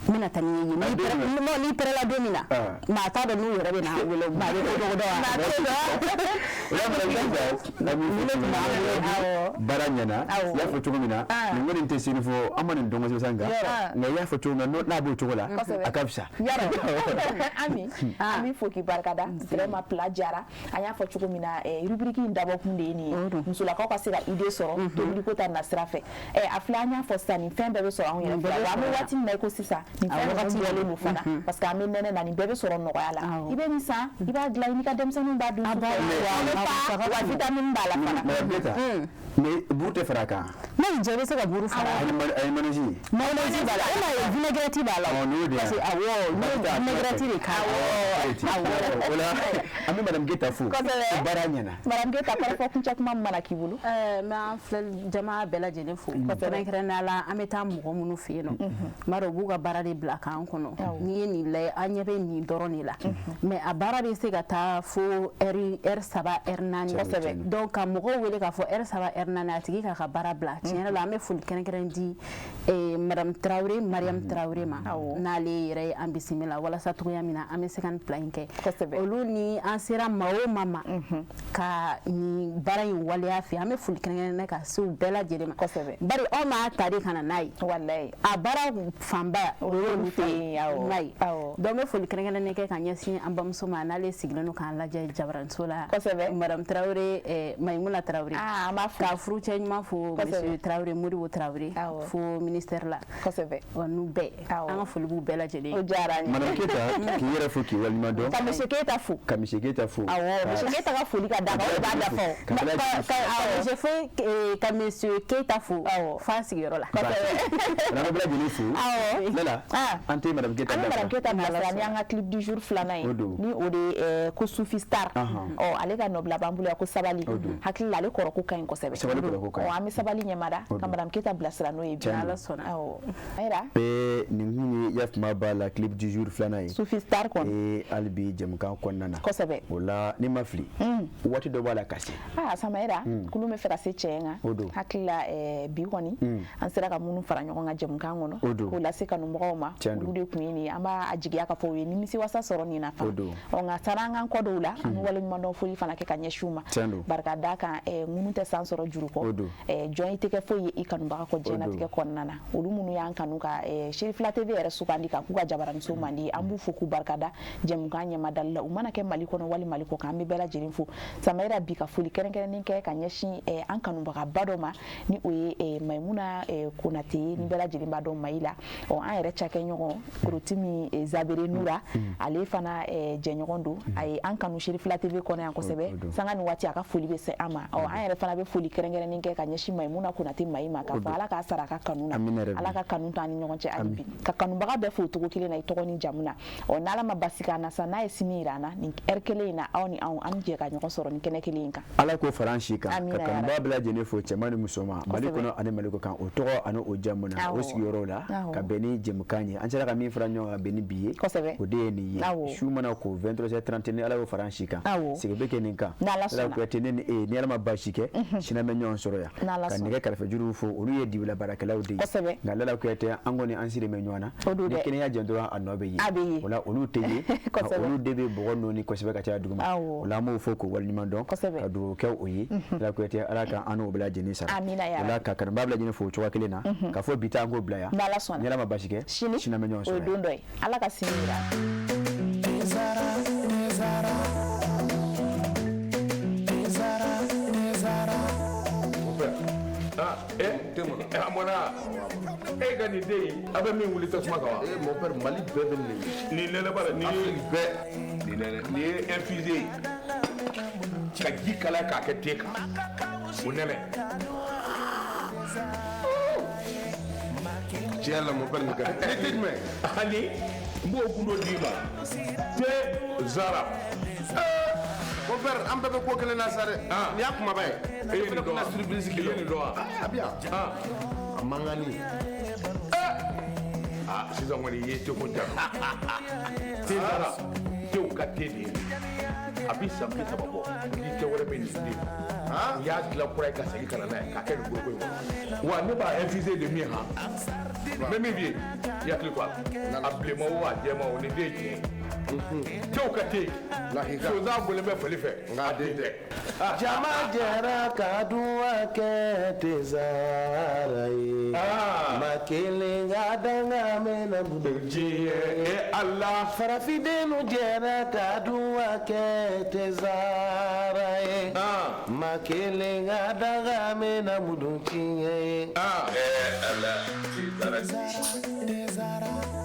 N bɛna taa n'i ye yen. N'i pɛrɛla don min na, maa t'a dɔn n'u yɛrɛ bɛ n'an wele, maa bɛ ko dɔgɔ dɔn wa. Baara ɲɛna, i y'a fɔ cogo min na, nin kɔni tɛ senufo, an ma nin dɔn kosɛbɛ sa, nka i y'a fɔ cogo min na, n'a b'o cogo la, a ka fisa. Ami, an b'i fo k'i barikada, vraiment plat diyara. An y'a fɔ cogo min na, rubrique in dabɔkun de ye nin ye, musolakaw ka se ka idée sɔrɔ tobiliko ta nasira fɛ. A filɛ, an y'a fɔ sisan, nin fɛn bɛɛ bɛ sɔrɔ anw yɛrɛ fɛ yan. An bɛ waati min na i ko sisan, nin fɛn ninnu bɔlen don fana, parce que an bɛ nɛnɛ na, nin bɛɛ bɛ sɔrɔ nɔgɔya la. I bɛ nin san, i b'a dilan, i n'i ka denmisɛnninw b'a dun sufɛ, wa vitamine b'a la fana. Mais buru tɛ fara a kan. Ne jɛ bɛ se ka buru fara. Ani mayonnaise. Mayonnaise b'a la, e m'a ye vinaigrette b'a la. N'o de ye. Parce que awɔ, n'o vinaigrette de k'a la. Awɔ. O la, an bɛ Madame Keyita fo. Kosɛbɛ. Baara ɲɛna. Madame Keyita, kɔrɔfɔ kuncɛ kuma min mana k'i bolo. N bɛ an filɛ jama bɛɛ lajɛlen fo. Kɛrɛnkɛrɛnnenya la, an bɛ taa mɔgɔ minnu fɛ yen nɔ. N b'a dɔn u b'u ka baara de bila k'an kɔnɔ. N'i ye nin lajɛ, an ɲɛ bɛ nin dɔrɔn de la. Mais a baara bɛ se ka taa fo heure 3 heure 4. Kosɛbɛ. Donc ka mɔgɔw wele k'a fɔ heure 3 heure 4, a tigi k'a ka baara bila. Tiɲɛ yɛrɛ la, an bɛ foli kɛrɛnkɛrɛn di Madame Traoré, Mariam Traoré ma, n'ale yɛrɛ ye an bisimila walasa cogoya min na an bɛ se ka nin plan in kɛ. Olu ni an sera maa o maa ma ka nin baara in waleya fɛ, an bɛ foli kɛrɛnkɛrɛn ka se u bɛɛ lajɛlen ma. Bari aw m'a ta de ka na n'a ye. A baara fanba o y'olu fɛ yen, n'a ye. Donc n bɛ foli kɛrɛnkɛrɛnnen kɛ ka ɲɛsin an bamuso ma, n'ale sigilen don k'an lajɛ jabaraniso la. Madame Traoré, Mayimuna Traoré. Ka furucɛ ɲuman fo, Monsieur Traoré, Modibo Traoré, fo ministère la. Kosɛbɛ. Wa n'u bɛɛ, an ka foli b'u bɛɛ lajɛlen. O diyara an ye. Madame Keyita, k'i yɛrɛ fo k'i waleɲuman dɔn. Ka Monsieur Keyita fo. Ka Monsieur Keyita fo. Awɔ, Monsieur Keyita ka foli ka d'a ma, o de b'a dafa o. Ka Monsieur Keyita fo f'a sigiyɔrɔ la. Kosɛbɛ. An bɛ bɛɛ lajɛlen fo. Awɔ. Lala, an tɛ Madame Keyita An bɛ dafa. Madame Keyita bilasira ni an ka clip du jour filanan ye. Ni o de ye ko Sufi Star. Ɔ, ale ka nɔbila b'an bolo yan ko sabali. Hakili la, ale kɔrɔ ko ka ɲi kosɛbɛ. Sabali kɔrɔ ko ka ɲi. Ɔ, an bɛ sabali ɲɛmada ka Madame Keyita bilasira n'o ye bi. Ala sɔnna. Awɔ. Ayiwa. Nin kun ye Yafuma b'a la clip du jour filanan ye. Sufi Star kɔni. Hali bi jɛmukan kɔnɔna na. Kosɛbɛ. O la ne ma fili. Waati dɔ b'a la ka se. Samayira, kulun bɛ fɛ ka se cɛ in kan. O don. Hakili la, bi kɔni, an sera ka minnu fara ɲɔgɔn kan jɛmukan kɔnɔ. O don. K'o lase kanumɔgɔw ma. Olu de kun ye nin ye. An b'a jigiya k'a fɔ u ye nimisiwasa sɔrɔ nin na fana. O don. Ɔ, nka sani an k'an kɔ don o la, an bɛ waleɲumandɔn foli fana kɛ ka ɲɛsin u ma. Tiɲɛ don. Barika da kan, ŋunu tɛ san sɔrɔ juru kɔ. O don. Jɔn i tɛ kɛ foyi ye i kanubaga kɔ diɲɛlatigɛ kɔnɔna na. Olu minnu y'an kanu ka Cherifila TV yɛrɛ sugandi ka k'u ka jabaraniso mandi, an b'u fo k'u barikada jɛmukan ɲɛmadali la. U mana kɛ Mali kɔnɔ wali Mali kɔ kan, an bɛ bɛɛ lajɛlen fo. Samayira, bi ka foli kɛrɛnkɛrɛnnen kɛ ka ɲɛsin an kanubagaba dɔ ma, ni o ye Mayimuna Konate ye, ni bɛɛ lajɛlen b'a dɔn Mayi la. Ɔ, an yɛrɛ cakɛɲɔgɔn Korotimi Zabere Nura, ale fana jɛɲɔgɔn don. A ye an kanu Cherifila TV kɔnɔ yan kosɛbɛ. Sanga ni waati a ka foli bɛ se an ma. Ɔ, an yɛrɛ fana bɛ foli kɛrɛnkɛrɛnnen kɛ ka ɲɛsin Mayimuna Konate Mayi ma, k'a fɔ Ala k'a sara a ka kanu na, Ala ka kanu to an ni ɲɔgɔn cɛ hali bi, ka kanubaga bɛɛ fo o cogo kelen na i tɔgɔ ni jamu na. Ɔ n'Ala ma basi k'an na sa, n'a ye sini yira an na nin heure kelen in na, aw ni anw an jɛ ka ɲɔgɔn sɔrɔ nin kɛnɛ kelen in kan. Ala k'o fara an si kan, ka kanubaga bɛɛ lajɛlen fo, cɛman ni musoman, Mali kɔnɔ ani Mali kɔ kan, o tɔgɔ ani o jamu na, o sigiyɔrɔw la, ka bɛn ni jɛmukan ye. An sera ka min fara ɲɔgɔn kan ka bɛn ni bi ye, o de ye nin ye. Su mana ko 23h30, ni Ala y'o fara an si kan, sigi bɛ kɛ nin kan. Ala Kuyate, ne ni e, ni Ala ma baasi kɛ, sini an bɛ ɲɔgɔn sɔrɔ yan. Ka nɛgɛ kɛrɛfɛjuruw fo, olu ye dibila baarakɛlaw de ye. Nka Lala Kuyate, an kɔni an siri bɛ ɲɔgɔn na, ni kɛnɛya jɛn dɔrɔn a nɔ bɛ ye. O la olu tɛ ye, olu de bɛ bɔgɔ nɔɔni kosɛbɛ ka caya duguma. O la an b'o fo k'o waleɲuman dɔn, ka dugawu kɛ o ye. Lala Kuyate, Ala ka an n'o bɛɛ lajɛlen sara. O la ka kanubaga bɛɛ lajɛlen fo o cogoya kelen na, k'a fɔ bi ta an k'o bila yan. Ni Ala ma baasi kɛ, sini an bɛ ɲɔgɔn sɔrɔ yan. O ye don dɔ ye. Ala ka sini yira. A mɔna e ka nin den in, a bɛ min wuli tasuma kan wa? Mon père, Mali bɛɛ bɛ nin ye. Nin nɛnɛ ba la, nin ye bɛɛ. Nin nɛnɛ, nin ye infusé ye. Ka ji kalaya k'a kɛ te kan. O nɛnɛ. Tiɲɛ la, mon père, nin ka di. Ni te jumɛn? Ani n b'o gundo d'i ma. Te Zara. Mon père, an bɛɛ bɛ ko kelen na sa dɛ. Nin y'a kumaba ye. E ye nin dɔn wa? Surprise E ye nin dɔn wa? A bɛ yan. A mankanni. Ah, sisan kɔni i ye teko ja. Te Zara, tew ka te de ye. A bɛ san 30 bɔ. Ni tɛ wɛrɛ bɛ nin den. U y'a dilan kura ye ka segin ka na n'a ye k'a kɛ nin foroko in kɔnɔ. Wa ne b'a infuser de min han. N bɛ min f'i ye, i hakili to a la. A bilenman o, a jɛman o, nin den ye tiɲɛ ye. Tew ka te. Sonsan bɔlen bɛ fali fɛ. Nka a den tɛ. Jama jɛra ka duwa kɛ te Zara ye. Ma kelen ka danga mɛnna diɲɛ e Ala. Farafindenw jɛra ka duwa kɛ te Zara ye. Ma kelen ka danga mɛnna mudu tiɲɛ ye. Ala, te Zara. Te Zara.